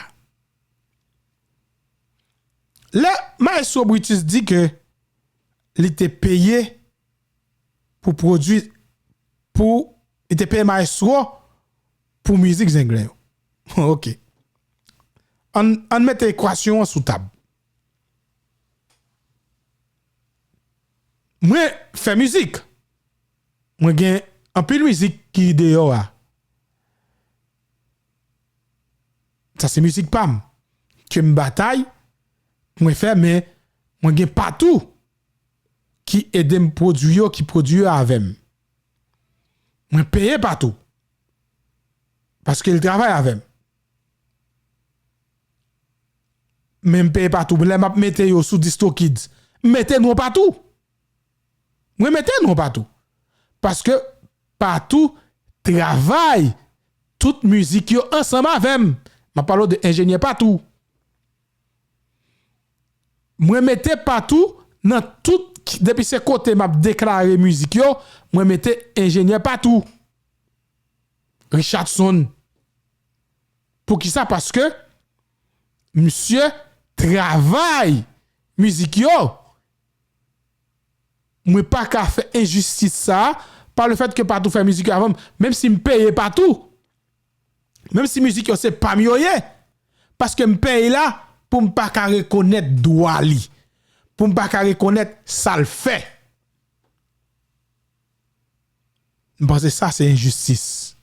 Lè Maestro Brutus di ke li te peye pou pwodui, pou, li te peye Maestro pou mizik Zenglen yo. Ok. Ann, ann mete ekwasyon an sou tab. Mwen fè mizik. Mwen gen anpil mizik ki deyò a. Sa se mizik pa m. Ke m batay, mwen fè, men mwen gen Patou ki ede m pwodui yo, ki pwodui yo avè m. Mwen peye Patou. Paske l travay avè m. Men m peye Patou. Lè m ap mete yo sou DistroKid, m mete non Patou. Mwen mete non Patou. Paske Patou travay tout mizik yo ansanm avè m. M ap pale w de enjenyè Patou. Mwen mete Patou nan tout, depi se kote m ap deklare mizik yo, mwen mete enjenyè Patou. Richardson. Poukisa? Paske misye travay mizik yo. Mwen pa ka fè enjistis sa a pa le fèt ke Patou fè mizik yo avan m, menm si m peye Patou. Menm si mizik yo se pa m yo ye. Paske m peye la pou m pa ka rekonèt dwa li. Pou m pa ka rekonèt sa l fè. M panse sa se enjistis.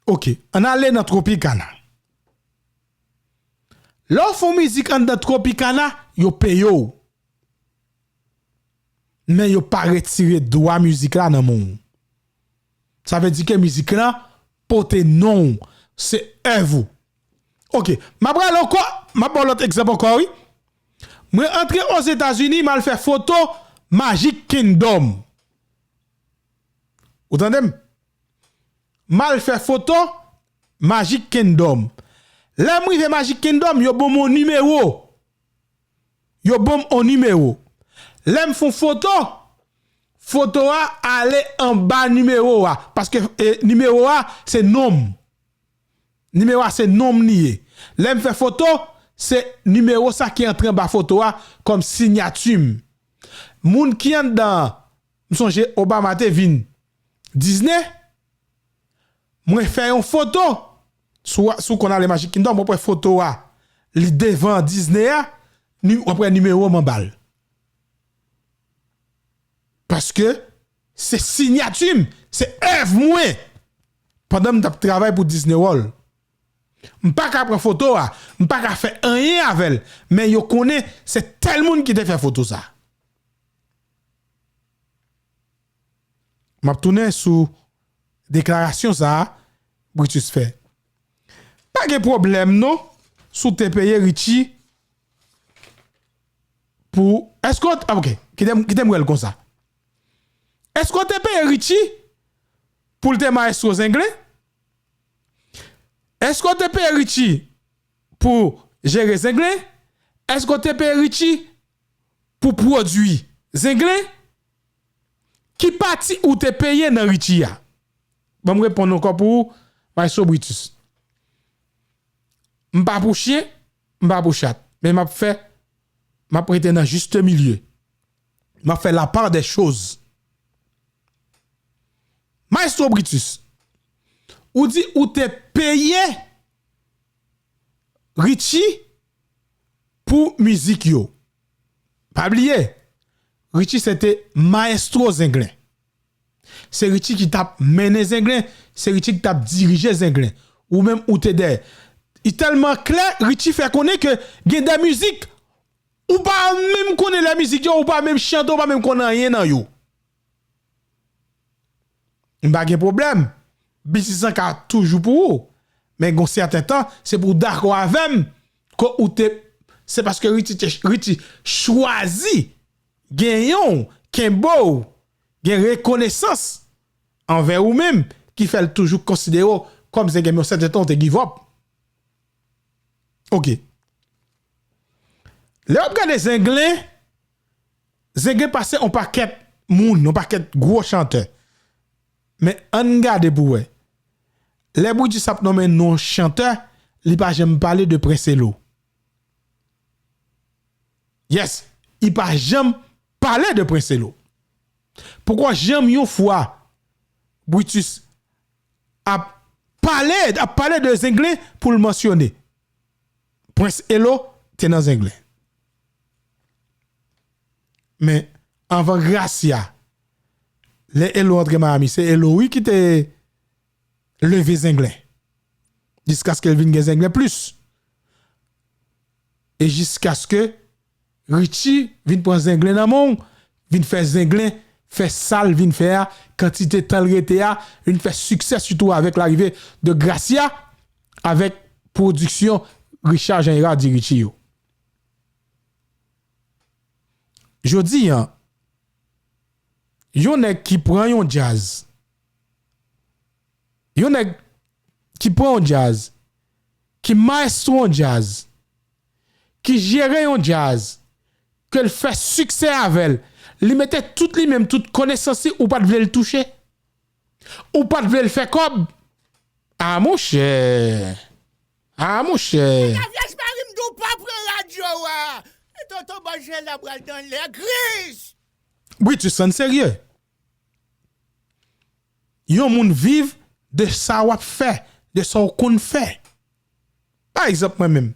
Ok, ann ale nan Tropicana. Lè w fè yon mizik anndan Tropicana, yo peye w. Men yo pa retire dwa mizik la nan men w. Sa vle di ke mizik la pote non w, se èv ou. Ok, m ap pral ankò, m ap ba w lòt egzanp ankò, wi. Mwen antre Ozetazini, m al fè foto Magic Kingdom. Ou tande m? M al fè foto Magic Kingdom. Lè m rive Magic Kingdom, yo ban m yon nimewo. Yo ban m yon nimewo. Lè m fè yon foto, foto a ale anba nimewo a. Paske, e, nimewo a, se non m. Nimewo a, se non m li ye. Lè m fè foto, se nimewo sa ki antre anba foto a kòm siyati m. Moun ki anndan an, m sonje Obama te vin Disney, mwen fè yon foto, Si w, si w konn ale Magic Kingdom, w ap wè foto a, li devan Disney a, ni, w ap wè nimewo m anba l. Paske se siyati m, se èv mwen. Pandan m t ap travay pou Disney World. M pa ka pran foto a, m pa ka fè anyen avè l, men yo konnen se tèl moun ki te fè foto sa. M ap tounen sou deklarasyon sa a Brutus fè. Pa gen pwoblèm non, si w te peye Richie pou, èske w, ah, ok, kite m, kite m wè l konsa. Èske w te peye Richie pou l te mayestwo Zenglen? Èske w te peye Richie pou jere Zenglen? Èske w te peye Richie pou pwodui Zenglen? Ki pati ou te peye nan Richie a? Ban m reponn ankò pou ou, Maestro Brutus. M pa pou chen, m pa pou chat. Men m ap fè, m ap rete nan juste milieu. M ap fè la part des choses. Maestro Brutus, ou di ou te peye Richie pou mizik yo. Pa bliye, Richie se te mayestwo Zenglen. Se Richie ki t ap mennen Zenglen, se Richie ki t ap dirije Zenglen. Ou menm ou te dèyè. Li tèlman klè, Richie fè konnen ke gen de mizik, ou pa menm konnen lè mizik yo, ou pa menm chante, ou pa menm konn anyen nan yo. M pa gen pwoblèm. Biznis lan ka toujou pou ou. Men gon sèten tan, se pou w dakò avè m ke ou te, se paske Richie, Richie chwazi genyen w, kenbe w, gen rekonesans anvè ou menm ki fè l toujou konsidere w kòm Zenglen, men yon sèten tan ou te give up. Ok. Lè w ap gade Zenglen, Zenglen pase yon pakèt moun, yon pakèt gwo chantè. Men ann gade pou wè. Lè Brutus ap nonmen non chantè, li pa janm pale de Prince Elo. Yes, li pa janm pale de Prince Elo. Poko janm yon fwa Brutus ap pale, ap pale de Zenglen pou l mansyone. Prince Elo te nan Zenglen. Men anvan Gracia, lè Elo antre Miami, se Elo wi ki te leve Zenglen. Jiskaske l vin gen Zenglen plis. E jiskaske Richie vin pran Zenglen nan men w, vin fè Zenglen fè sa l vin fè a, kantite tan l rete a, vin fè siksè sitou avèk larive de Gracia, avèk pwodiksyon Richard Jean Hérard di Richie yo. Jodi a, yon nèg ki pran yon djaz, yon nèg ki pran yon djaz, ki mayestwo yon djaz, ki jere yon djaz, ke l fè siksè avè l, li mete tout li menm, tout konesans li, ou pa t vle l touche. Ou pa t vle l fè kòb. A monchè. A monchè. Lavyèj Mari m di w pa pran radyo a. Tonton Bòjèl la pral nan lè gris. Brutus, ann serye. Yon moun viv de sa w ap fè, de sa w konn fè. Pa egzanp, mwen menm.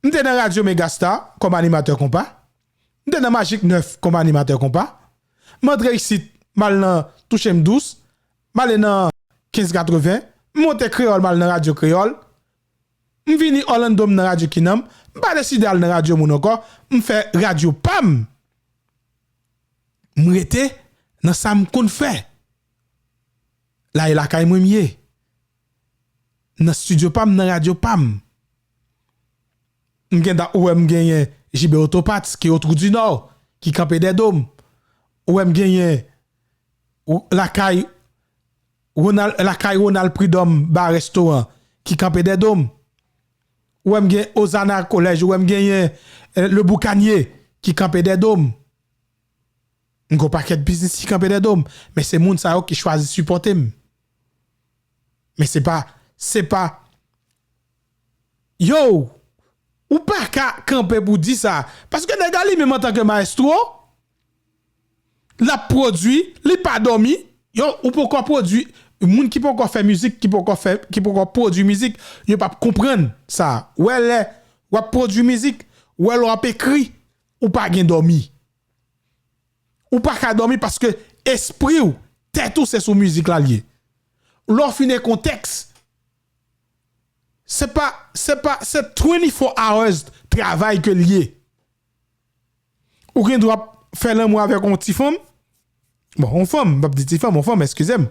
M te nan radyo Megastar kòm animatè konpa. M te nan Magic nèf kòm animatè konpa. M antre isit, m al nan Touche m Dous, m ale nan kenz katreven, m monte Kreyòl, m al nan Radyo Kreyòl. M vini Orlando, m nan Radyo Kinanm, m pa deside al nan radyo moun ankò, m fè radyo pa m. M rete nan sa m konn fè. La e lakay mwen m ye. Nan estidyo pa m, nan radyo pa m. M gen da, ou wè m genyen Jibe Autoparts, ki o Trou di Nò, ki kanpe dèyè do m. Ou wè m genyen, ou, lakay Ronald, lakay Ronald Prud'homme, ba restoran, ki kanpe dèyè do m. Ou wè m gen Ozana Kolèj, ou wè m genyen, eh, Le Boucanier, ki kanpe dèyè do m. M gen yon pakèt biznis ki kanpe dèyè do m, men se moun sa yo ki chwazi sipòte m. Men se pa, se pa, yo, ou pa ka kanpe pou di sa. Paske nèg la li menm antanke mayestwo, l ap pwodui, li pa dòmi. Yo, ou poko pwodui, Moun ki poko fè mizik, ki poko fè, ki poko pwodui mizik, yo p ap konprann sa. Wè lè w ap pwodui mizik, wè lè w ap ekri, ou pa gen dòmi. Ou pa ka dòmi paske espri w, tèt ou se sou mizik la l ye. Lè w fin e kontèks, se pa, se pa, se twenty-four hours travay ke l ye. Ou gen dwa fè lanmou avèk yon ti fanm. Bon, yon fanm, m p ap di ti fanm, yon fanm, eskize m.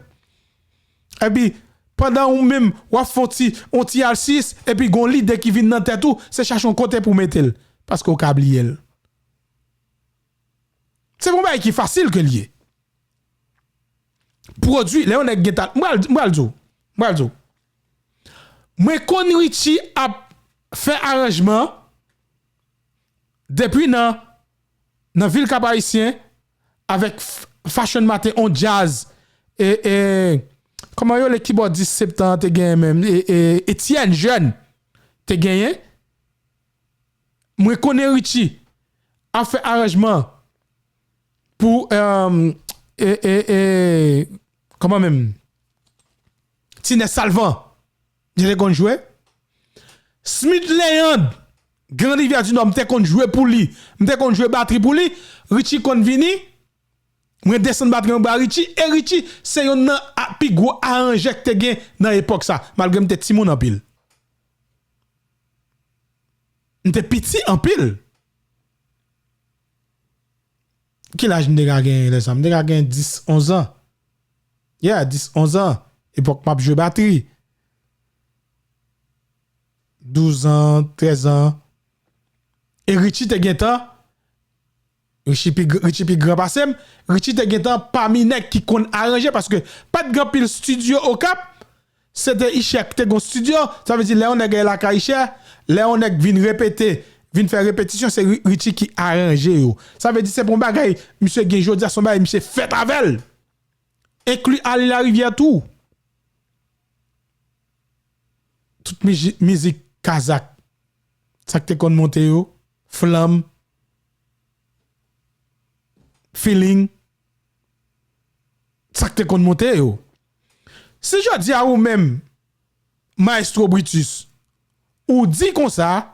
Epi, pandan ou menm, w ap fè yon ti, yon ti alsiyis, epi gon lide ki vin nan tèt ou, se chache yon kote pou mete l. Paske w ka bliye l. Se pa yon bagay ki fasil ke l ye. Pwodui, lè yon nèg gen tal-, m pral, m pral di w, m pral di w. Mwen konn Richie ap fè aranjman depi nan, nan vil Kap Ayisyen avèk F-, Fashion Maten, on djaz. E, e, kòman yo le kibòdis septan an te genyen menm? E, e, Etienne Jeune te genyen. Mwen konnen Richie ap fè aranjman pou, e, e, e, e, kòman menm? Tinè Salvan. Mwen te konn jwe. Smith Leand, Gran Rivyè di Nò, m te konn jwe pou li. M te konn jwe batri pou li. Richie konn vini. Mwen desann batri an ba Richie. E Richie se youn nan a-, pi gwo aranjè k te gen nan epòk sa. Malgre m te timoun anpil. M te piti anpil. Ki laj m te ka genyen lè sa? M te ka genyen dis, onz an. Yeah, dis, onz an. Epòk m ap jwe batri. Douz an, trèz an. E Richie te gentan, Richie pi gr-, Richie pi gran pase m, Richie te gentan pami nèg ki konn aranje paske pa t gen anpil estidyo Okap. Se te Ichè ki te gon estidyo, sa vle di lè yon nèg al lakay Ichè, lè yon nèg vin repete, vin fè repetisyon, se Ri-, Richie ki aranje yo. Sa vle di se pa yon bagay misye gen jodi a, se yon bagay misye fèt avè l. Enkli Ale Larivyè tou. Tout miji-, mizik kazak. Sa k te konn monte yo, Flanm, Feeling, sa k te konn monte yo. Si jodi a ou menm, Maestro Britus, ou di konsa,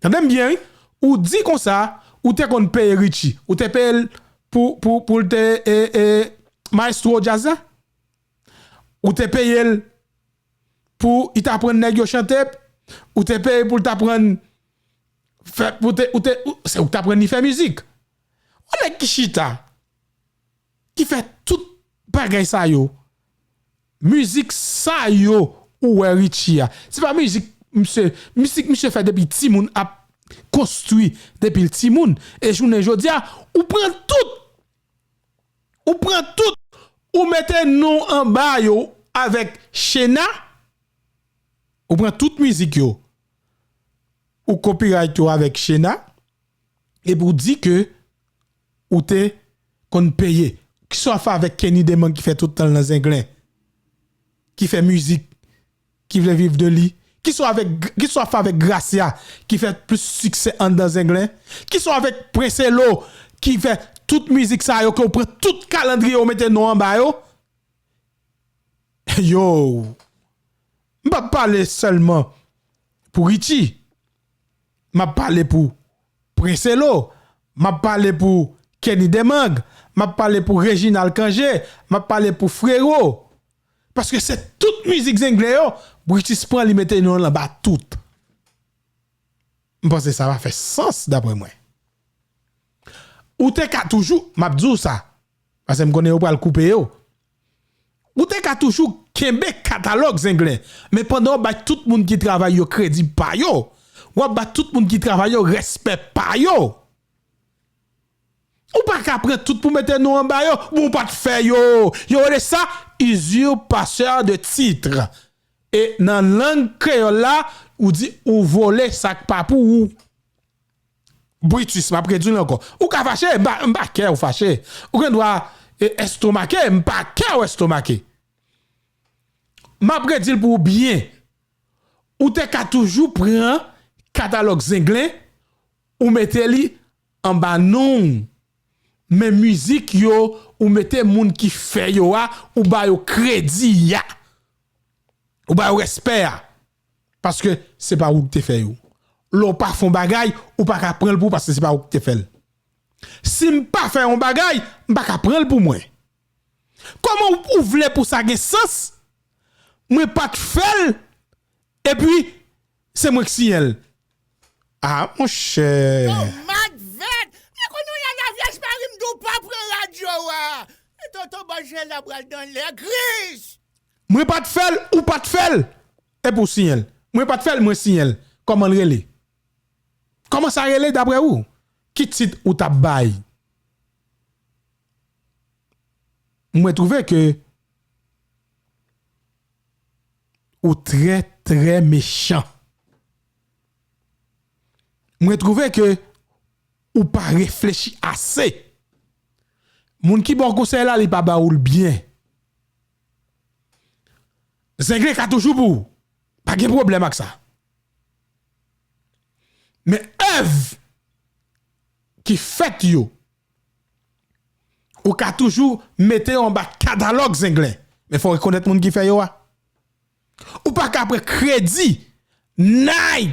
tande m byen, wi, ou di konsa, ou te konn peye Richie, ou te peye l pou, pou, pou l te, e, e, maestro djaz la, ou te peye l pou li t aprann nèg yo chante, ou te peye pou l t aprann fè, pou te, ou te, ou, se ou k t aprann li fè mizik. Yon nèg ki chita, ki fè tout bagay sa yo, mizik sa yo ou wè Richie a. Se pa mizik misye, mizik misye fè depi timoun ap konstwi depi l timoun. E jounen jodi a, ou pran tout, ou pran tout, ou mete non anba yo avèk Chena, ou pran tout mizik yo, ou copyright yo avèk Chena, epi w di ke ou te konn peye. Kisa w ap fè avèk Kenny Demang ki fè tout tan l nan Zenglen? Ki fè mizik, ki vle viv de li? Kisa w avèk, kisa w ap fè avèk Gracia ki fè plis siksè anndan Zenglen? Kisa w avèk Prince Elo ki fè tout mizik sa yo ke w pran tout kalandriye w mete non anba yo? Yo, m p ap pale sèlman pou Richie. M ap pale pou Prince Elo. M ap pale pou Kenny Demang. M ap pale pou Reginald Cangé. M ap pale pou Frero. Paske se tout mizik Zenglen yo, Britis pran li mete non l anba tout. M panse sa pa fè sans, daprè mwen. Ou te ka toujou, m ap di w sa, paske m konnen yo pral koupe yo. Ou te ka toujou kenbe katalòg Zenglen, men pandan w bay tout moun ki travay yo kredi pa yo, w ap bay tout moun ki travay yo respè pa yo. Ou pa ka pran tout pou mete non anba yo, bon, ou pa t fè yo. Yo rele sa usurpateur de titre. E nan lang kreyòl la, ou di ou vole sa k pa pou ou. Britis, m ap redi l ankò. Ou ka fache, m pa, m pa kè ou fache. Ou gen dwa, e, estomake, m pa kè ou estomake. M ap redi l pou ou byen. Ou te ka toujou pran katalòg Zenglen, ou mete li anba non w. Men mizik yo, ou mete moun ki fè yo a, ou ba yo kredi a. Ou ba yo respè a. Paske se pa ou ki te fè yo. Lè w pa fè yon bagay, ou pa ka pran l pou ou paske se pa ou ki te fè l. Si m pa fè yon bagay, m pa ka pran l pou mwen. Kòman ou, ou vle pou sa gen sans? Mwen pa t fè l, epi se mwen k siyen l. Ah, monchè. Yo, Mak Vèt! Mwen konn yon yaya vyèj mari m di w pa pran radyo a. E tonton Bòjèla pral nan lè gris. Mwen pa t fè l, ou pa t fè l. Epi w siyen l. Mwen pa t fè l, mwen siyen l. Kòman l rele? Kòman sa rele dapre ou? Ki tit ou t ap bay? Mwen twouve ke ou trè, trè mechan. Mwen twouve ke ou pa reflechi ase. Moun ki ba w konsèy la, li pa ba ou l byen. Zenglen ka toujou pou ou. Pa gen pwoblèm ak sa. Men èv ki fèt yo, ou ka toujou mete yo anba katalòg Zenglen. Men fò w rekonèt moun ki fè yo a. Ou pa ka pran kredi, nay,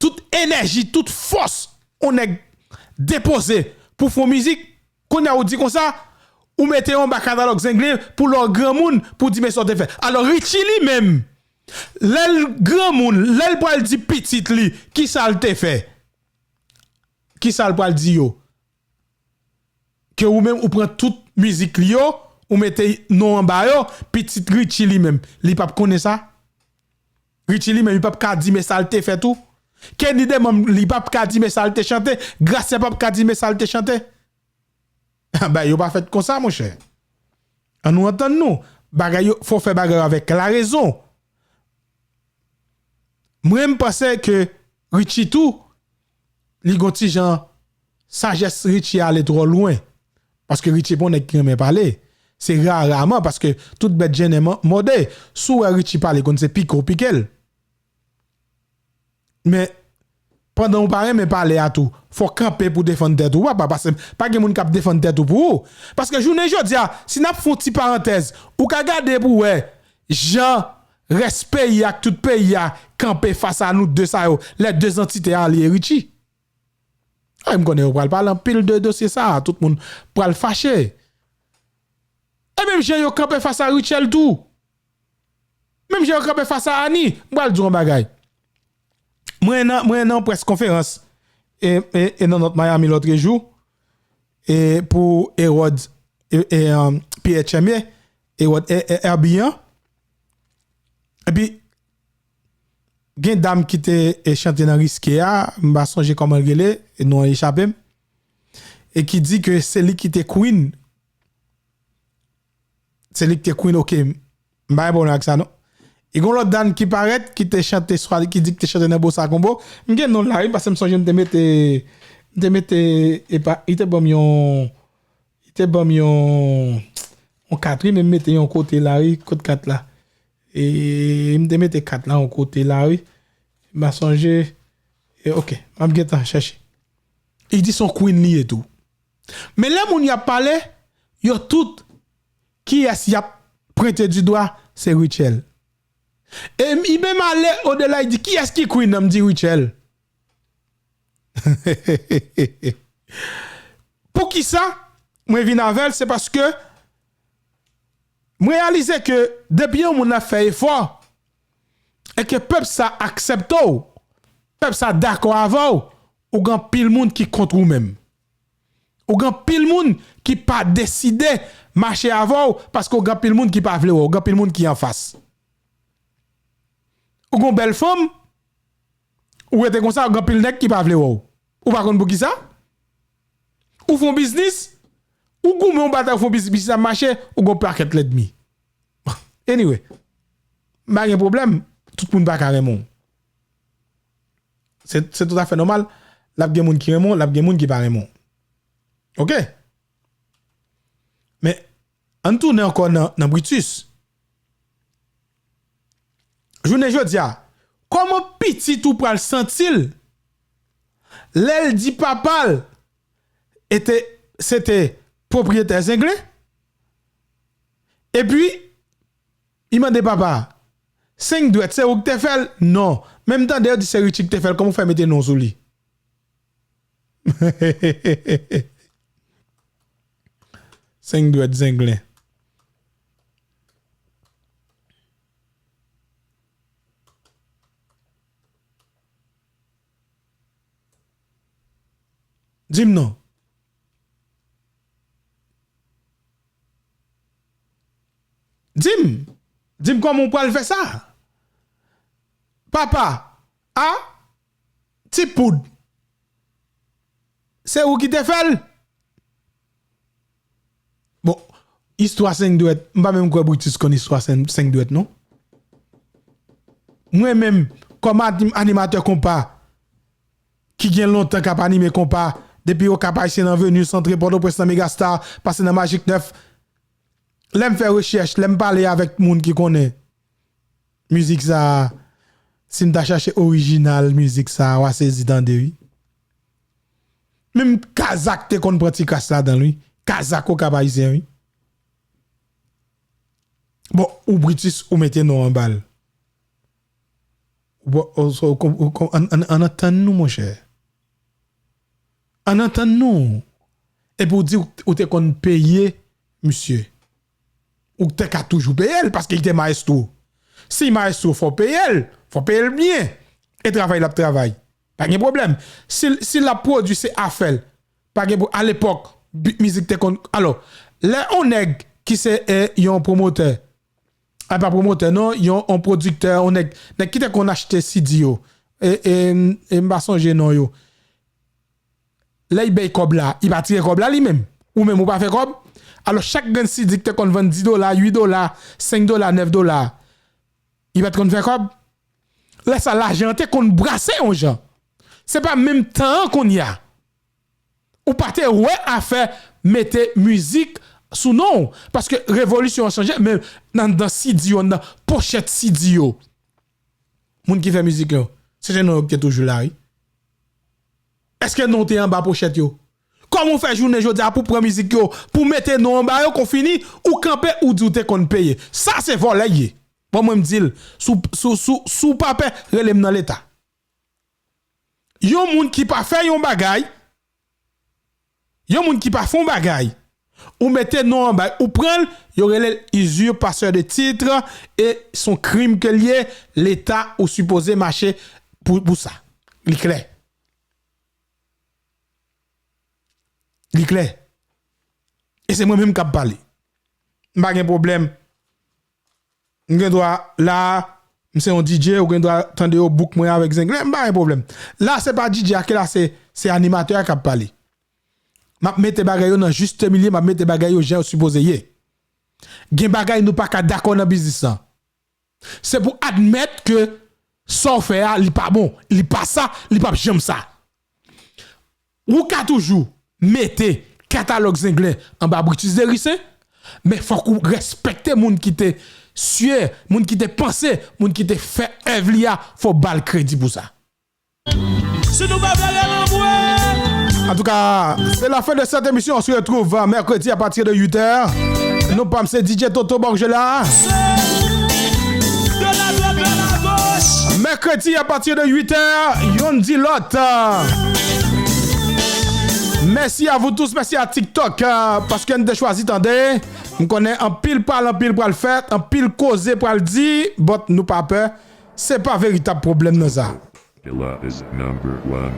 tout enèji, tout fòs yon nèg depoze pou fè yon mizik. Kounye a ou di konsa, ou mete yo anba katalòg Zenglen pou lè w granmoun, pou di men sa w te fè. Alò, Richie li menm, lè l granmoun, lè l pral di pitit li, kisa l te fè? Kisa l pral di yo? Ke ou menm ou pran tout mizik li yo, ou mete non anba yo, pitit Richie li menm, li p ap konnen sa? Richie li menm, li p ap ka di men sa l te fè tou? Kenny Demanm, li p ap ka di men sa l te chante? Gracia p ap ka di men sa l te chante? Bagay yo pa fèt konsa, monchè. Ann nou antann nou. Bagay yo, fò fè bagay yo avèk larezon. Mwen, m panse ke Richie tou, li gon ti jan sajès Richie ale twò lwen. Paske Richie pa yon nèg ki renmen pale. Se raraman, paske tout bèt jennen mò-, mòde. Si w wè Richie pale, konn se pike w pike l. Men, pandan w pa renmen pale a tou, fò w kanpe pou defann tèt ou, papa, paske pa gen moun k ap defann tèt ou pou ou. Paske jounen jodi a, si n ap fè yon ti parantèz, ou ka gade pou w wè jan rès peyi a ak tout peyi a kanpe fas a nou de sa yo, les deux entités Arly e Richie. Ay, m konnen yo pral pale anpil de dosye sa a, tout moun pral fache. E menm jan yo kanpe fas a Rutshelle tou. Menm jan yo kanpe fas a Annie, m pral di w yon bagay. Mwen nan, mwen nan yon près konferans e, e, e nan North Miami lòtrejou, e pou Ewòd, e, e, um, P H M A, Ewòd, e, e, Herbie an. Epi, gen dam ki te, e, chante nan Riske a, m pa sonje kòman l rele, e non an echape m, e ki di ke se li ki te queen. Se li ki te queen, ok. M pa gen pwoblèm ak sa, non. E gon lòt dam ki parèt, ki te chante, swa ki di ki te chante nan Bossa Combo. M gen non l la, wi, paske m sonje m te mete, m te mete, epa, li te ban m yon, li te ban m yon, yon kat, wi, men m mete yon kote la, wi, kot kat la. E m te mete kat la yon kote la, wi. M pa sonje. E, ok, m ap gentan chèche. Li di se yon queen li ye tou. Men lè moun y ap pale, yo tout, kiyès y ap pwente di dwa, se Rutshelle. E m, li menm ale odela, li di, kiyès ki queen nan? M di, Rutshelle. Poukisa mwen vin avè l? Se paske m reyalize ke depi yon moun ap fè efò, e ke pèp sa aksepte w, pèp sa dakò avè w, ou gen anpil moun ki kont ou menm. Ou gen anpil moun ki pa deside mache avè w paske ou gen anpil moun ki pa vle wè w, ou gen anpil moun ki anfas. Ou gen yon bèl fanm, ou rete konsa, ou gen anpil nèg ki pa vle wè w. Ou pa konn poukisa? Ou fè yon biznis, ou goumen yon batay, ou fè yon biznis, biznis la mache, ou gen yon pakèt lènmi. Anyway, m pa gen pwoblèm, tout moun pa ka renmen w. Se, se toutafè nòmal, l ap gen moun ki renmen w, l ap gen moun ki pa renmen w. Ok? Men, ann tounen ankò nan, nan Brutus. Jounen jodi a, kòman pitit ou pral santi l lè l di papa l, e te, se te pwopriyetè Zenglen. Epi, li mande papa, Senk Dwèt, se ou ki te fè l? Non. Men m tande yo di se Richie ki te fè l, kòman w fè mete non sou li? Senk Dwèt Zenglen. Di m non. Di m. Di m kòman w pral fè sa. Papa, a, ti poud. Se ou ki te fè l? Bon, istwa Senk Dwèt, m pa menm kwè Britis konn istwa Senk, Senk Dwèt, non. Mwen menm, kòm anim-, animatè konpa, ki gen lontan k ap anime konpa, depi Okap Ayisyen nan Venus, antre Pòtoprens nan Megastar, pase nan Magic nèf, lè m fè rechèch, lè m pale avèk moun ki konnen mizik sa a, si m ta chache orijinal mizik sa a, w a sezi tande, wi. Menm Kazak te konn pran ti kras ladan l, wi. Kazak Okap Ayisyen, wi. Bon, ou Britis, ou mete non anba l. Ou, ou, ou, ou, ou, ann, ann, ann antann nou, monchè. Ann antann nou. Epi w di ou, ou te konn peye misye. Ou te ka toujou peye l paske li te mayestwo. Si mayestwo, fò w peye l, fò w peye l byen. E travay l ap travay. Pa gen pwoblèm. Si, si l ap pwodui, se afè l. Pa gen pwo-, alepòk, bi-, mizik te konn, alò, lè yon nèg ki se, e, yon pwomotè, a, pa pwomotè, non, yon, yon pwodiktè, yon nèg, nèg ki te konn achte C D yo, e, e, m, e m pa sonje non yo. Lè y bay kòb la, y pa tire kòb la li menm. Ou menm ou pa fè kòb. Alò, chak grenn C D ki te konn vann dis dola, uit dola, senk dola, nèf dola, y pa t konn fè kòb. Lè sa, lajan an te konn brase yon jan. Se pa menm tan an kounye a. Ou pa te wè afè mete mizik sou non w, paske revolisyon an chanje, men nan, nan C D yo, nan pochèt C D yo, moun ki fè mizik yo, se te non yo ki te toujou la, wi. Èske non w te anba pochèt yo? Kòman w fè jounen jodi a pou w pran mizik yo, pou w mete non w anba yo, kon fini, ou kanpe, ou di w te konn peye? Sa se vòlè y ye. Bon, mwen m di l, si w, si w, si w, si w pa pè, rele m nan Leta. Yon moun ki pa fè yon bagay, yon moun ki pa fè yon bagay, ou mete non anba l, ou pran l, yo rele l usurpateur de titre, e se yon krim ke l ye, Leta ou sipoze mache pou, pou sa. Li klè. Li klè. E se mwen menm k ap pale. M pa gen pwoblèm. M gen dwa la, m se yon D J, ou gen dwa tande yo book mwen avèk Zenglen, m pa gen pwoblèm. La, se pa D J a ki la, se, se animatè a k ap pale. M ap mete bagay yo nan juste milieu, m ap mete bagay yo jan yo sipoze ye. Gen bagay nou pa ka dakò nan biznis lan. Se pou admèt ke sa w fè a, li pa bon, li pa sa, li p ap janm sa. Ou ka toujou mete katalòg Zenglen anba Britis Derisen, men fòk ou respekte moun ki te siye, moun ki te panse, moun ki te fè èv li a, fò w ba l kredi pou sa. Si nou pa vle rele anmwe. En tout cas, c'est la fin de cette émission. On se retrouve, euh, mercredi à partir de huit heures. Non pa m se D J Toto Borgela. Mèkredi apati de uit è, youn di lòt. Mèsi a vous tous, mèsi a TikTok, euh, paske n te chwazi tande. M konnen anpil pale, anpil pral fèt, anpil koze pral di, but nou pa pè. Se pa veritab pwoblèm nan sa. Killa is number one.